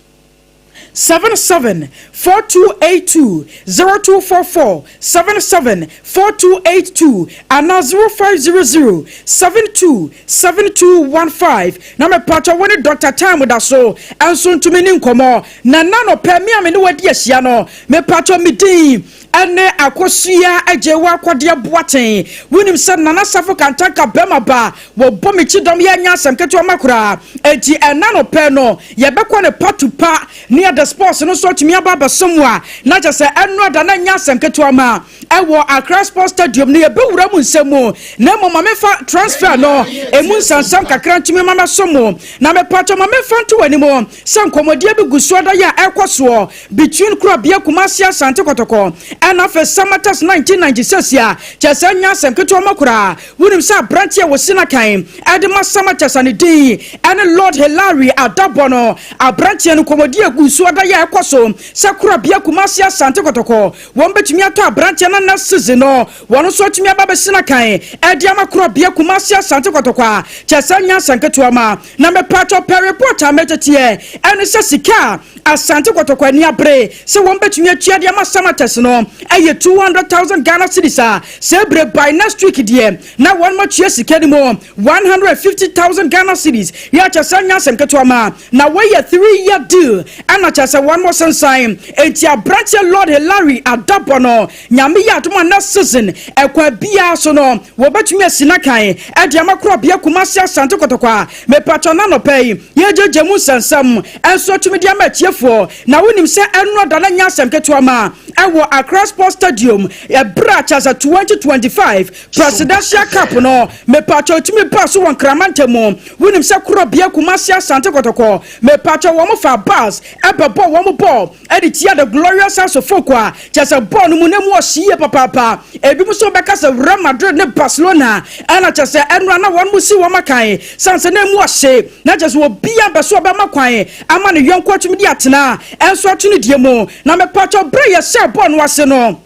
77 4282, 0244 77 4282 ana 0500 72 7215. Na mepatɔ wo ne Dr Time da so ɛnso ntumi ne nkɔmmɔ na nanɔpɛ me a me ne wadi ahyia no. Mepatɔ me din ɛne Akosua Agye wɔ Akɔdeɛ Boaten. Wonim sɛ Nana Safo Kantanka bɛrima ba wɔbɔ me kyidɔm yɛanya asɛm ketewa ma koraa. Enti ɛna no pɛ no yɛbɛkɔ ne pa to pa ne yɛde sports no nso atumi aba abɛsom a na kyɛ sɛ ɛno ada na nya asɛm ketewa ma ɛwɔ Accra Sports Stadium no yɛbɛwura mu nsɛm mu. Na mmom ma mefa transfer no ɛmu nsansɛm kakra ntumi ma mɛso mu. Na mepatɔ ma memfa nto w'anim sɛ nkɔmmɔdeɛ bi gu soɔ da yɛ a ɛkɔ soɔ between Korabea Kumase Asante Kɔtɔkɔ ɛna afei Samartex 1996 a kyɛ sɛ nya asɛm ketewa ma koraa. Wonim sɛ aberanteɛ a wɔsi no kan ɛde ma Samartex a ne din ɛne Lord Hilary Adabɔ no, aberanteɛ no nkɔmmɔdeɛ gu soɔ. dwoada yi a ɛkɔ so sɛ korabea Kumasi Asante Kɔtɔkɔ wɔn bɛtumi atɔ aberanteɛ na next season no wɔn nso atumi aba bɛsi no kan ɛde ama korabea Kumasi Asante Kɔtɔkɔ a kyɛ sɛ nyansa nketewa ma na mepatɔ pɛ report a mɛteteɛ ɛne sɛ sika a Asante Kɔtɔkɔ ani abere sɛ wɔn bɛtumi atua de ama Samartex no ɛyɛ 200,000 Ghana cedis a sɛ ebire by next week deɛ na wɔn matua sika no mu 150,000 Ghana cedis yɛ kyɛ sɛ nyansa nketewa ma na wɔyɛ 3 year deal ɛna kyɛ sɛ wɔn mo sensan. Enti aberanteɛ Lord Hilary Adabɔ no, Nyame yɛ adom a, next season ɛkwan biara so no wɔbɛtumi asi n'akan ɛde ama korɔbea Kumase Asante Kɔtɔkɔ a mepatɔ n'anɔpɛ yi yɛgyegye mu nsɛnsɛm ɛnso atumi de ama atiefoɔ. Na wonim sɛ ɛno da no nyɛ asɛm ketewa ma ɛwɔ Accra Sports Stadium ɛberɛ a kyɛ sɛ 2025 Presidential Cup no mepatɔ tumi ba so wɔ Nkramanta mu. Wonim sɛ korɔbea Kumase Asante Kɔtɔkɔ mepatɔ wɔn fa bus ɛbɛbɔ wɔn bɔɔl ɛde tia the Glorious Hearts of Oak a kyɛ sɛ bɔɔl no mu ne mu ɔhye yie papaapa. Ebi nso bɛka sɛ Real Madrid ne Barcelona ɛna kyɛ sɛ ɛnora na wɔn mo si wɔn akan san sɛ ne mu ɔhye na kyɛ sɛ obiara bɛ so ɔbɛma kwan ama ne yɔnko atumi de atena ɛnso ato ne die mu. Na mepatɔ bere yɛhyɛ bɔɔl no ase no,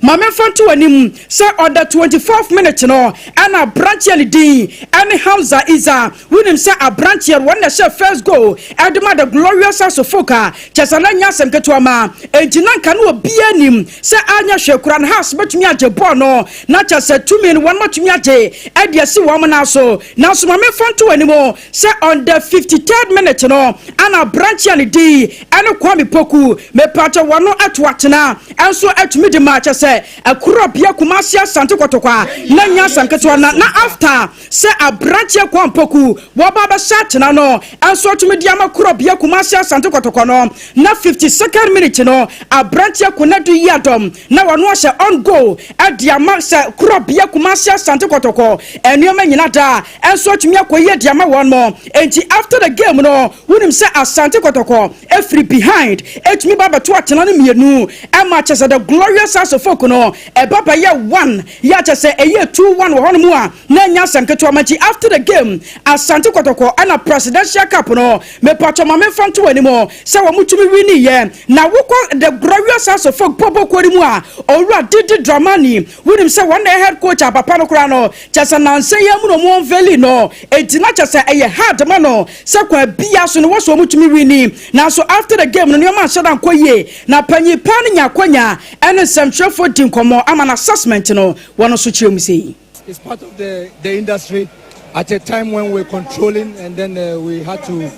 maame nfa nto anim sɛ ɔda 24th minute no ɛna aberanteɛ ne din ɛne Hamza Iza. Wonim sɛ aberanteɛ no wɔn na ɛhyɛ first goal ɛde ma the Glorious Hearts of Oak a kyɛ sɛ na nyɛ asɛm ketewa ma enti na nka no obiara nim sɛ anyɛ hwɛ kura no Hearts bɛtumi agye bɔɔl no na kyɛ sɛ tumi no wɔn matumi agye ɛde asi wɔn nan so. Nanso maame nfa nto anim sɛ on the 53rd minute no ana aberanteɛ ne din ɛne Kwame Poku mepatɛ wɔn no ɛto atena ɛnso ɛtumi de ma kyɛ sɛ ɛkorɔbea Kumasi Asante Kɔtɔkɔ a na nyɛ asɛm ketewa na after sɛ aberanteɛ Kwame Poku wɔba bɛhyɛ atena no ɛnso atumi de ama korɔbea Kumasi Asante Kɔtɔkɔ no, na 52nd minute no aberanteɛ Konadu yi adɔm na wɔn ahyɛ own goal ɛde ama sɛ korɔbea Kumasi Asante Kɔtɔkɔ nneɛma nyina da ɛnso atumi akɔ yie de ama wɔn mo. Enti after the game no, wonim sɛ Asante Kɔtɔkɔ efiri behind etumi ba bɛto atena no mmienu ɛma kyɛ sɛ the Glorious Hearts of Oak no ɛba bɛyɛ one yɛ akyɛ sɛ ɛyɛ 2-1 wɔ hɔnom a na ɛnya asɛm ketewa ma. Nti after the game, Asante Kɔtɔkɔ ɛna Presidential Cup no mepatɔ ma memfa nto anim sɛ wɔn tumi win yɛ. Na wokɔ the Glorious Hearts of Oak bɔbɔ kuo no mu a, owura Didi Dramani, wonim sɛ wɔn na ɛyɛ head coach a papa no koraa no kyɛ sɛ nansa yi mu na ɔmo unveil no, enti na kyɛ sɛ ɛyɛ hard ma no sɛ kwan bia so no wɔsɔ ɔmo tumi win. Nanso after the game no, nneɛma nhyɛ da nkɔ yie na panyin paa no nya akɔnya ɛne nsɛmtwerɛfoɔ di nkɔmmɔ ama no assessment no wɔn nso kyerɛ mu sɛ yi. It's part of the industry at a time when we're controlling and then we had to,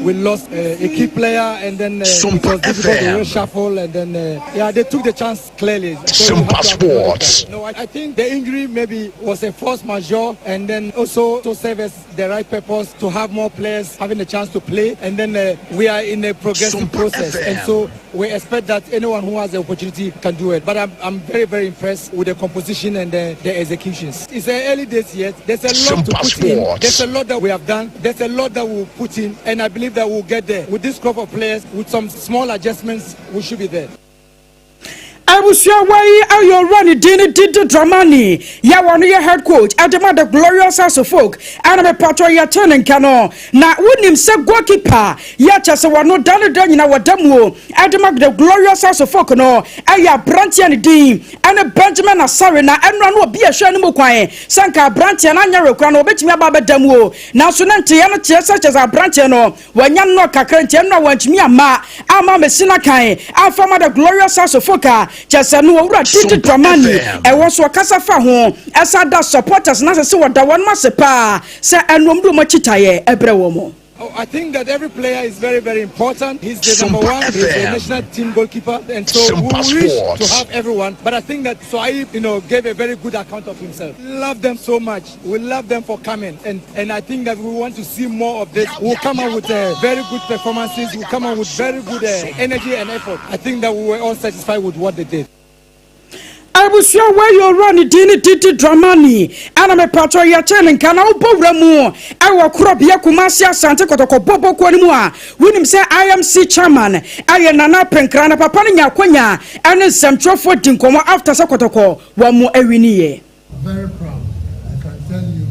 we lost a key player and then it was difficult to reshuffle and then, yeah, they took the chance clearly. So we have Simpa to acknowledge Sports. that. No, I think the injury maybe was a force majeure and then also to serve as the right purpose to have more players having a chance to play, and then we are in a progressive Sumpa process FM. and so we expect that anyone who has the opportunity can do it. But I'm very, very impressed with the composition and the executions. It's the early days yet. There's a lot to Sumpa put in. Sports. There's a lot that we have done. There's a lot that we'll put in, and I believe that we'll get there. With this crop of players, with some small adjustments, we should be there. Abusua yi ayɛ owura ne din ne Didi Dramani yɛ wɔn yɛ head coach ɛde ma the Glorious Hearts of Oak ɛna mepatɔ yɛte ne nka no. Na wonim sɛ goalkeeper yɛ kyɛ sɛ wɔno da ne da nyina wɔda mu o ɛde ma the Glorious Hearts of Oak no ɛyɛ aberanteɛ ne din ɛne Benjamin Asare. Na ɛnora no obi ɛhwɛ no mu kwan sɛ nka aberanteɛ no anyɛ rekora no wɔbɛtumi aba abɛda mu o, nanso ne nteɛ no kyerɛ sɛ kyɛ sɛ aberanteɛ no wɔanya nnɔ kakra nti ɛnora wɔntumi amma mesi no kan amfa ma the Glorious Hearts of Oak a kyɛ sɛ no wɔwura Didi Sumpa Dramani FM. ɛwɔ so ɔkasa fa ho ɛsa da supporters na sɛ sɛ wɔda wɔn ase paa sɛ ɛnom de wɔn akyitaeɛ ɛbrɛ wɔn mo. Oh, I think that every player is very, very important. He's the number Sumpa one. He's the FM. national team goalkeeper, and so we Sumpa wish Sports. to have everyone. But I think that Soaib gave a very good account of himself. Love them so much. We love them for coming, and I think that we want to see more of this. We'll come out with very good performances. We'll come out with very good energy and effort. I think that we were all satisfied with what they did. Abusua wɔyɛ owura ne din ne Didi Dramani ɛna mepatɔ yɛkyɛ ne nka. Na wobɔ wura mu ɛwɔ korɔbea Kumase Asante Kɔtɔkɔ bɔbɔkuo no mu a, wonim sɛ IMC chairman ɛyɛ Nana Penkra na papa no nya akwanya ɛne nsɛmtwerɛfoɔ di nkɔmmɔ after sɛ Kɔtɔkɔ wɔn mo awin yɛ. Very proud. I can tell you,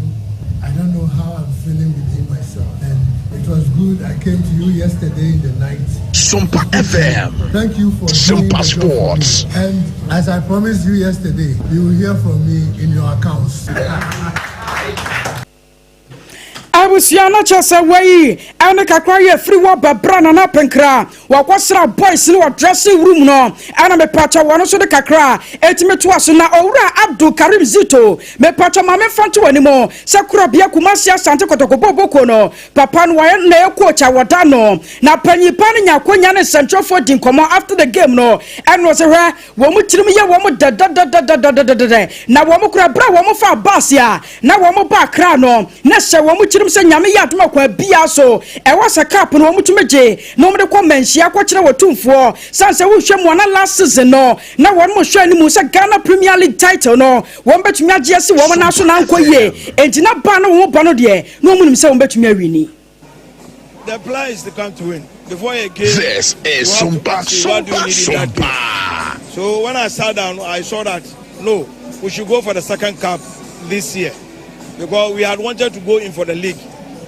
I don't know how I'm feeling within myself. And it was good. I came to you yesterday in the night. Sumpa FM. Thank you for Sumpa Sports. And as I promised you yesterday, you will hear from me in your accounts. Abusua no kyerɛ sɛ wei ɛne kakra yɛ firi wɔ bɛbrɛ Nana Penkra wɔkɔsra boys no wɔ dressing room no ɛna mepakyɛ wɔn nso de kakra ɛtumi toa so na owura Abdul Karim Zito mepakyɛ maame mfa nto w'anim sɛ korabea Kumasi Asante Kotoko bɔbɔkuo no papa no wɔyɛ na ɛyɛ coach a wɔda no na panyin pa no nya akonya ne nsɛntwerɛfoɔ di nkɔmmɔ after the game no ɛna ɔsɛ hwɛ wɔn tirim yɛ wɔn dɛdɛdɛdɛdɛdɛdɛdɛ na wɔn kura berɛ a wɔn fa baase a na wɔn ba Accra no na hyɛ wɔn tirim sɛ Nyame yɛ adom akwan biara so ɛwɔ sɛ cup no wɔn tumi gye na wɔn de kɔ manhyia kɔkyerɛ wɔ tumfoɔ san sɛ wohwɛ mu ana last season no na wɔn mo hwɛ anim sɛ Ghana Premier League title no wɔn bɛtumi agye asi wɔn nan so na ankɔ yie enti na ba no wɔn bɔ no deɛ na wɔn nim sɛ wɔn bɛtumi awini. The plan is to come to win. Before a game, This is you have to Sumpa ask what do you Sumpa need in that game. Sumpa. So when I sat down, I saw that no, we should go for the second cup this year because we had wanted to go in for the league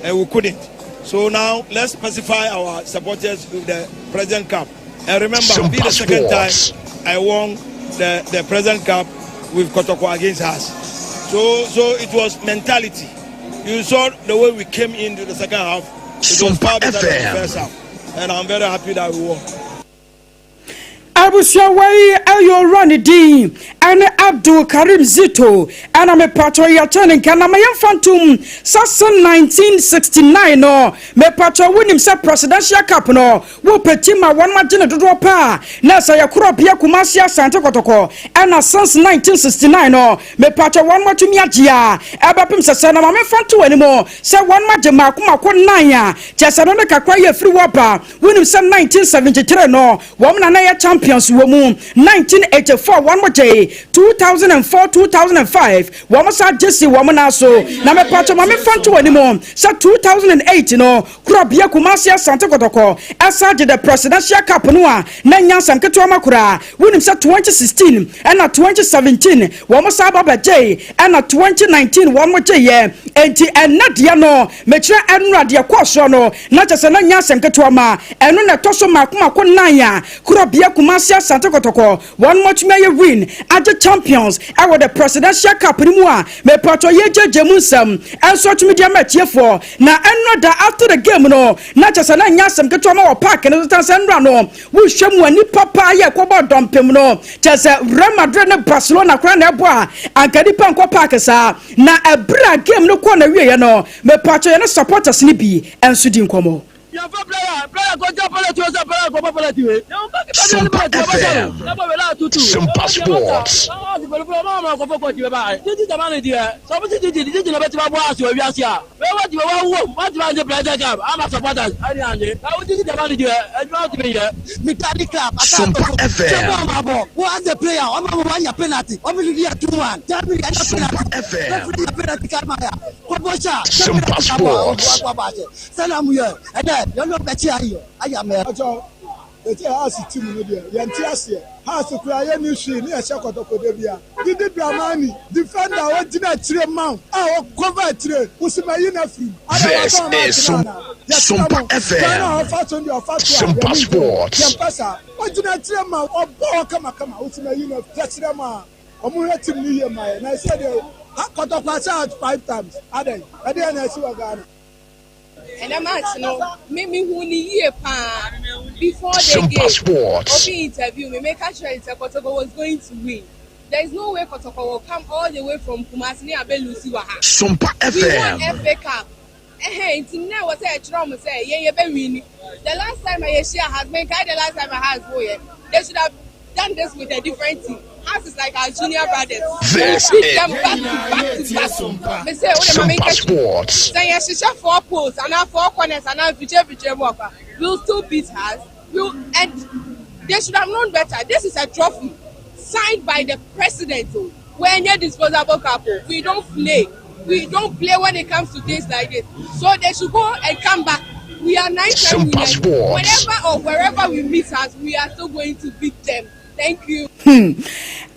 and we couldn't. So now let's specify our supporters with the President Cup. And remember, be Sumpa the second time Sports. I won the President Cup with Kotoko against us. So it was mentality. You saw the way we came into the second half. It was Sumpa far better than the FM. first half. And I'm very happy that we won. Abusua wei ɛyɛ owura ne din ɛne Abdul Karim Zito ɛna mepatɔ yɛkyɛ ne nka na ma yɛmfa ntom sase 1969 no mepatɔ wonim sɛ Presidential Cup no wopɛ team a wɔnom agye ne dodoɔ paa na sɛ yɛkorɔ Kumasi Asante Kɔtɔkɔ ɛna since 1969 no mepatɔ wɔnom atumi agye a ɛbɛpem sɛ sɛ na ma memfa nto w'anim sɛ wɔnom agye maako maako nan a kyɛ sɛ no ne kakra yɛ firi wɔ ba. Wonim sɛ 1973 no wɔn na na yɛ champions wɔ mu, 1984 wɔn mo gye, 2004, 2005 wɔn sa gye si wɔn nan so na mepatɔ ma memfa nto w'anim sɛ 2008 no korɔbea Kumasi Asante Kɔtɔkɔ ɛsa gye the Presidential Cup no a na nyansam ketewa ma koraa. Wonim sɛ 2016 ɛna 2017 wɔn sa aba bɛgye ɛna 2019 wɔn mo gye yɛ enti ɛnɛ deɛ no mekyerɛ ɛnura deɛ kɔɔ soɔ no na kyɛ sɛ na nyansam ketewa ma ɛno na ɛtɔ so mako mako nan a korɔbea Kumasi Asante Kɔtɔkɔ wɔn mo atumi ayɛ win agye champions ɛwɔ the Presidential Cup no mu a mepatɔ yɛgyegye mu nsɛm ɛnso atumi de ama atiefoɔ na ɛnura da after the game no na kyɛ sɛ na nya asɛm ketewa ma wɔ park no so tan sɛ nnura no wohwɛ mu a nipa paa yɛ kɔbɔ dɔmpem no kyɛ sɛ Real Madrid ne Barcelona koraa na ɛbɔ a anka nipa nkɔ park saa na ɛberɛ a game no kɔɔ na wieɛ no mepatɔ yɛ ne supporters no bi ɛnso di nkɔmmɔ. Yàfa player player kọjá penalty o sẹ player kọ bọ penalty we. Sumpa FM. Sumpa Sports. Títí jamani diẹ sọfún títí títí lọ bẹ tí ma bọ aṣọ ìwé aṣọ a wọ́n wọ́n ti wọ́n wọ́ wọ́n ti ma ṣe President Cup ama supporters ẹni ànyẹ àwọn títí jamani diẹ ẹdúrà ti mi yẹ. Mitali club. Sumpa FM. Sọ ma bọ wọ́n as a player wọ́n ma bọ wọ́n nya penalty wọ́n mi yẹ 2-1 jaabi yẹ Sumpa penalty FM. Referee yɛ penalty kama ya kɔbɔ sa. Sumpa Sports. Sɛnɛ mu yɛ ɛdɛ yɛn bɛ ci ayɔ ayà mɛ. Ɔtɔ eti Hearts team no deɛ yɛn ti aseɛ. Hearts kura yɛ ni hwee ne yɛhyɛ Kɔtɔkɔde bia Didi Dramani defender a wɔgyina akyire ma wo a wɔkɔva akyire wosima yi na firi. This is Sumpa FM. Ɔfa so deɛ ɔfa so a Sumpa yɛn ni Sports. yɛn pɛ saa ɔgyina akyire ma wo ɔbɔ hɔ kamakama wosima yi na yɛkyerɛ ma a ɔmo hwɛ team no yie ma yɛ na ɛsɛ deɛ Kɔtɔkɔ ahyɛ five times adan ɛdeɛ na ɛsi wɔ Ghana. Ɛnɛ match no me hu ni yie paa before the Sumpa game. Sports. Obi interview me make sure say Kotoko was going to win. There is no way Kotoko will come all the way from Kumasi ne abe lose wɔ ha. Sumpa We won FM. FA Cup ɛhɛn nti na wɔ sɛ ɛkyerɛ ɔmo sɛ yɛn yɛ bɛ win. The last time I yɛ has been kai the last time I has wo yɛ they should have done this with a different team. Hearts is like our junior brothers. This We beat is them back to back to back. Me say o de ma me Sumpa nkɛ Sports. sɛ yɛhyehyɛ four poles anaa four corners anaa mfikyire mfikyire mu ɔfa, we will still beat us. We will, and they should have known better. This is a trophy signed by the president o. Wey disposable cup o. We don't play, we don't play when it comes to things like this, so they should go and come back. We are 9 time Sumpa winners. Sports. Whenever or wherever we meet us, we are still going to beat them. Thank you. Hmm.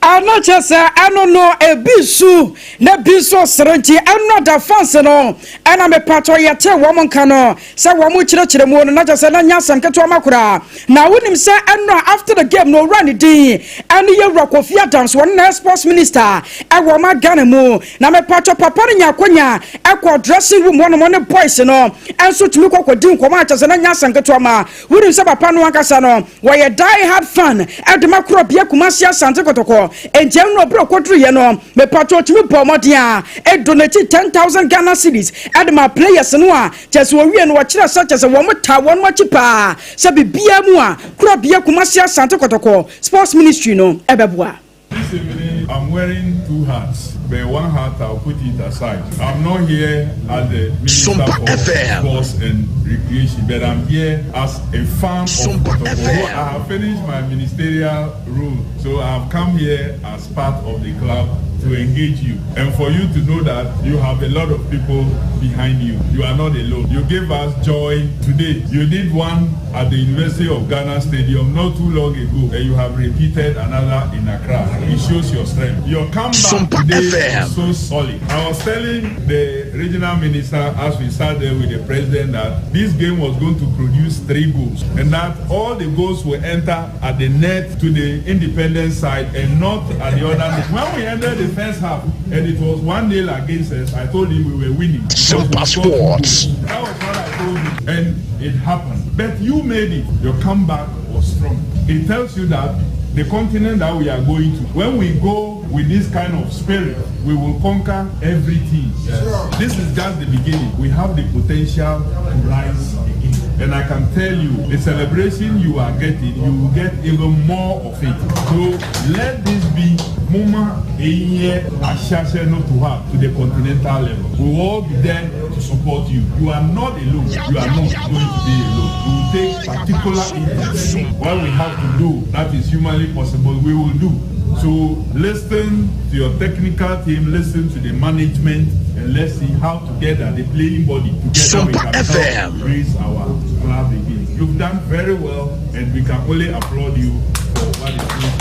Ɛno kyerɛ sɛ ɛno no ebi su na ebi nso sere nti ɛno da fans no ɛna mepatɔ yɛte wɔn nka no sɛ wɔn kyerɛkyerɛ mu no na kyerɛ sɛ na nyɛ asɛm ketewa ma koraa na wonim sɛ ɛno after the game no owura ne din ɛne yɛwura Kofi Adams wɔn na sports minister ɛwɔ ɔma Ghana mu na mepatɔ papa no nya akonya ɛkɔ dressing room wɔn ne boys no ɛnso tumi kɔ kɔdi nkɔmɔ akyɛ sɛ na nyɛ asɛm ketewa ma. Wonim sɛ papa no ankasa no, wɔyɛ die hard fan de ma korɔbea Kumasi Asante Kɔtɔkɔ. Enti ɛno na ɔberɛ ɔkɔduruiɛ no, mepatwɔ ɔtumi bɔɔ mmɔden a ɛdonate 10,000 Ghana cedis de maa players no a kyerɛ sɛ ɔwie no ɔkyerɛ sɛ kyerɛ sɛ wɔn taa wɔn akyi paa sɛ biribiara mu a korɔbea Kumasi Asante Kɔtɔkɔ Sports Ministry no bɛboa. This evening, I'm wearing two hats, but one hat I'll put it aside. I'm not here as the Minister for Sports and Recreation, but I'm here as a fan of Kotoko. I have finished my ministerial role, so I have come here as part of the club to engage you and for you to know that you have a lot of people behind you. You are not alone. You gave us joy today. You did one at the University of Ghana Stadium not too long ago, and you have repeated another in Accra. It shows your strength. Your comeback today is so solid. I was telling the regional minister as we sat there with the president that this game was going to produce three goals and that all the goals will enter at the net to the independent side and not at the other net. When we ended the first half and it was 1-0 against us, I told him we were winning. Super Sports. That was what I told him. And it happened. But you made it. Your comeback was strong. It tells you that the continent that we are going to, when we go with this kind of spirit, we will conquer everything. Yes. This is just the beginning. We have the potential to rise again. And I can tell you, the celebration you are getting, you will get even more of it. So let this be Muma Enye Ashashe no to have to the continental level. We will all be there to support you. You are not alone. You are not going to be alone. We will take particular interest. What we have to do that is humanly possible, we will do. So listen to your technical team, listen to the management, and let's see how together, the playing body, together we can help raise our club again. You've done very well, and we can only applaud you for what is doing.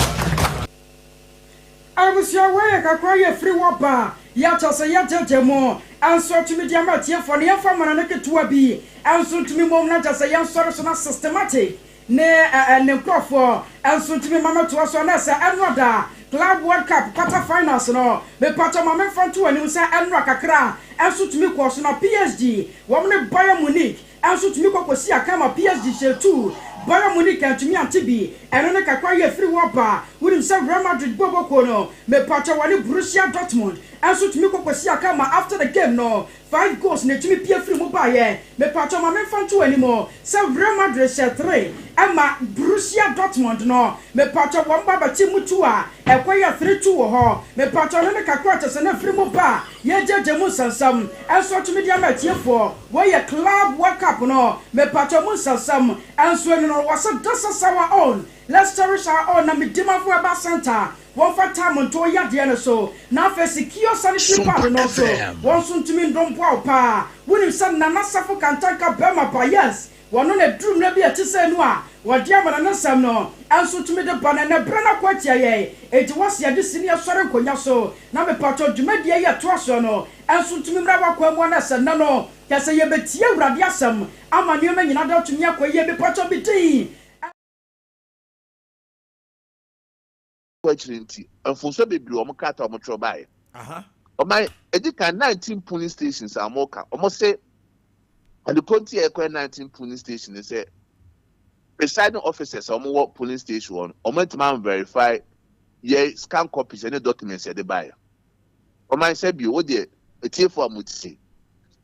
Abusua wei yɛ kakra yi ɛfiri hɔ ba yɛ kyɛ sɛ yɛ gyɛgyɛ mu nso atumi de ama atiefoɔ no yɛmfa mmara no ketewa bi nso ntumi mmom na kyɛ sɛ yɛnsɔre so na systematic ne ne nkurɔfoɔ nso ntumi mma mɛtoa so anaasɛ ɛnora da Club World Cup quarter finals no mepatɔ ma memfa nto w'anim sɛ ɛnora kakra nso tumi kɔɔ so na PSG wɔn ne Bayern Munich nso tumi kɔ kɔsi akan ma PSG hyɛɛ tuu Bayern Munich antumi ante bi ɛno ne kakra yi ɛfiri hɔ ba wonim sɛ Real Madrid bɔbɔ kuo no mepatɔ wɔne Borussia Dortmund nso tumi kɔ kɔsi akan ma after the game no 5 goals na ɛtumi pue firi mu baeɛ. Mepakyɛw ma memfa nto w'anim sɛ Real Madrid hyɛ 3 ma Borussia Dortmund no. Mepakyɛw wɔn ba bɛte mu 2 a, ɛkɔyɛ 3 2 wɔ hɔ. Mepakyɛw ɛno ne kakra a kyerɛ sɛ na ɛfiri mu ba a yɛregyaagyaa mu nsɛnsɛm nso atumi de ama atiefoɔ. Wei yɛ Club World Cup no. Mepakyɛw mu nsɛnsɛm nso ɛno no. Wɔse this is our own, let's cherish our own na Medimafo Herbal Centre Wɔmfa tam nto wo yadeɛ no so, na afei secure sanitary pad no nso, wɔn nso ntumi ndɔ mboa wo paa. Wonim sɛ Nana Safo Kantanka bɛrima ba, yes, wɔno na ɛduru mmerɛ bi a ɛte sɛɛ no a, wɔde amana no nsɛm no nso tumi de ba, na ɛnɛ berɛ no akɔ atia yɛn, enti wɔse yɛde sini asɔre nkonya so, na mepakyɛw dwumadie yi a ɛtoa soɔ no nso ntumi mmra w'akwan mu anaasɛ nnɛ no kyerɛ sɛ yɛbɛtie Awurade asɛm ama nneɛma nyina da atumi akɔ yie, mepakyɛw me din. Kɔ akyiri nti, mfomsoɔ bebree wɔ wɔn krataa a wɔtwerɛ baeɛ. Ɔman, ɛdi kan, 19 polling stations a wɔka, wɔse ade korɔ nti a ɛkɔyɛ 19 polling station ne sɛ presiding officers a wɔwɔ polling station hɔ no, wɔantumi amverify yɛ scan copies ne documents yɛde baeɛ. Ɔman sɛ bio, wo deɛ atiefoɔ a motie,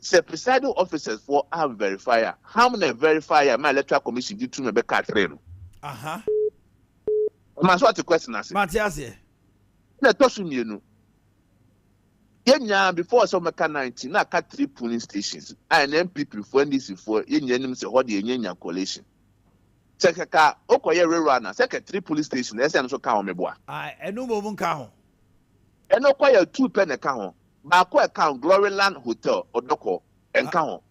sɛ presiding officers foɔ amverify a, ham na verify a ma electoral commission gye tum ɛbɛka akyerɛ no. Ɔma so ate question ase. Mate aseɛ. Ɛna ɛtɔ so mmienu, yɛn nyinaa before sɛ wɔbɛka 19 na aka three polling stations a ɛna NPP foɔ NDC foɔ yɛn nyinaa nim sɛ hɔ deɛ yɛnyɛ nya coalition. Sɛ kɛkɛ wokɔyɛ rerun a sɛ kɛ three polling station ɛsɛ ɛno nso ka ho meboa. Ɛno mmom nka ho. Ɛno kɔyɛ two pɛ na ɛka ho. Baako a ɛka ho Gloryland Hotel Ɔdɔkɔ ɛnka ho.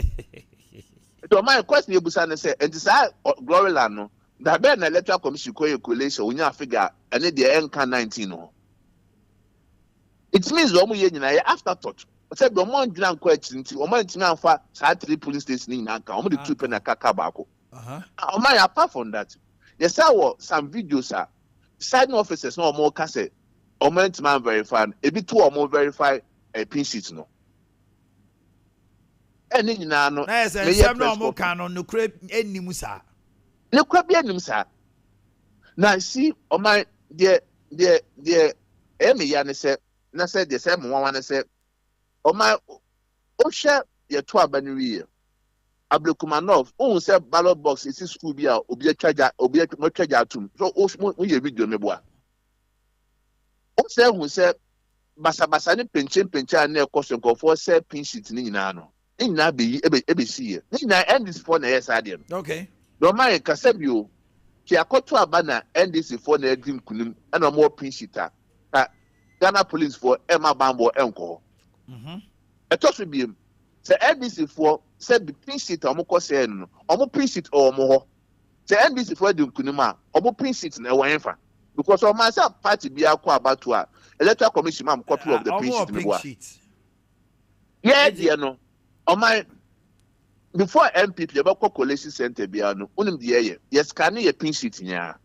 Nti ɔman question yɛbusa ne sɛ nti saa Gloryland no. Da bɛn na Electoral Commission kɔyɛ collation onyaa figure a ɛne deɛ ɛnka 19 no ho? It means deɛ wɔyɛ nyinaa yɛ afterthought. Sɛ deɛ wɔn andwene ankɔ akyiri nti wɔn antumi amfa saa three polling station no nyinaa anka ho. Wɔn de two pɛ na ɛka kaa baako. Ɔman yɛ apart from that, yɛsan wɔ some videos a presiding officers na wɔn ka sɛ wɔn antumi an verify no, ebi to wɔn verify eh, pin sheet no. Ɛne nyinaa no, Na yɛ sɛ meyɛ nsɛm na press wɔn conference. ka no nokorɛ nni mu saa. Nokorɛ biara nnim saa. Na si ɔman deɛ deɛ deɛ ɛyɛ me ya ne sɛ na sɛ deɛ sɛ me nwanwa ne sɛ ɔman wohwɛ yɛto aba no wieɛ Ablekuma North wohu sɛ ballot box esi school bi a obi atwa gya obi atwa mo atwa gya atum so wo mo yɛ video meboa wo sɛ hu sɛ basabasa ne penkye mpenkye a na ɛkɔ so nkurɔfoɔ sɛ pin sheet ne nyinaa no ne nyinaa bɛyi ɛbɛ ɛbɛsi yɛ ne nyinaa NDC foɔ na ɛyɛ saa deɛ no. Na ɔma yɛn kasa bio te akɔto aba na NDC foɔ na adi nkunim ɛna ɔmo wɔ pin sheet a ka Ghana police foɔ ɛma banbɔ ɛnkɔ hɔ. Ɛtɔ so biem sɛ NDC foɔ sɛ bi pin sheet a ɔmo kɔ sɛɛ no no ɔmo pin sheet ɛwɔ ɔmo hɔ sɛ NDC foɔ adi nkunim a ɔmo pin sheet no ɛwɔ ɛnfa because ɔmo ansa party biara kɔ abatoɔ a Electoral Commission ma ɔmo copy of the pin Ɔmo sheet wɔ no pink boa. sheet. Yɛ deɛ no ɔman before NPP yɛbɛkɔ collation center biara no wonim deɛ yɛyɛ yɛ scan yɛ pin sheet nyinaa.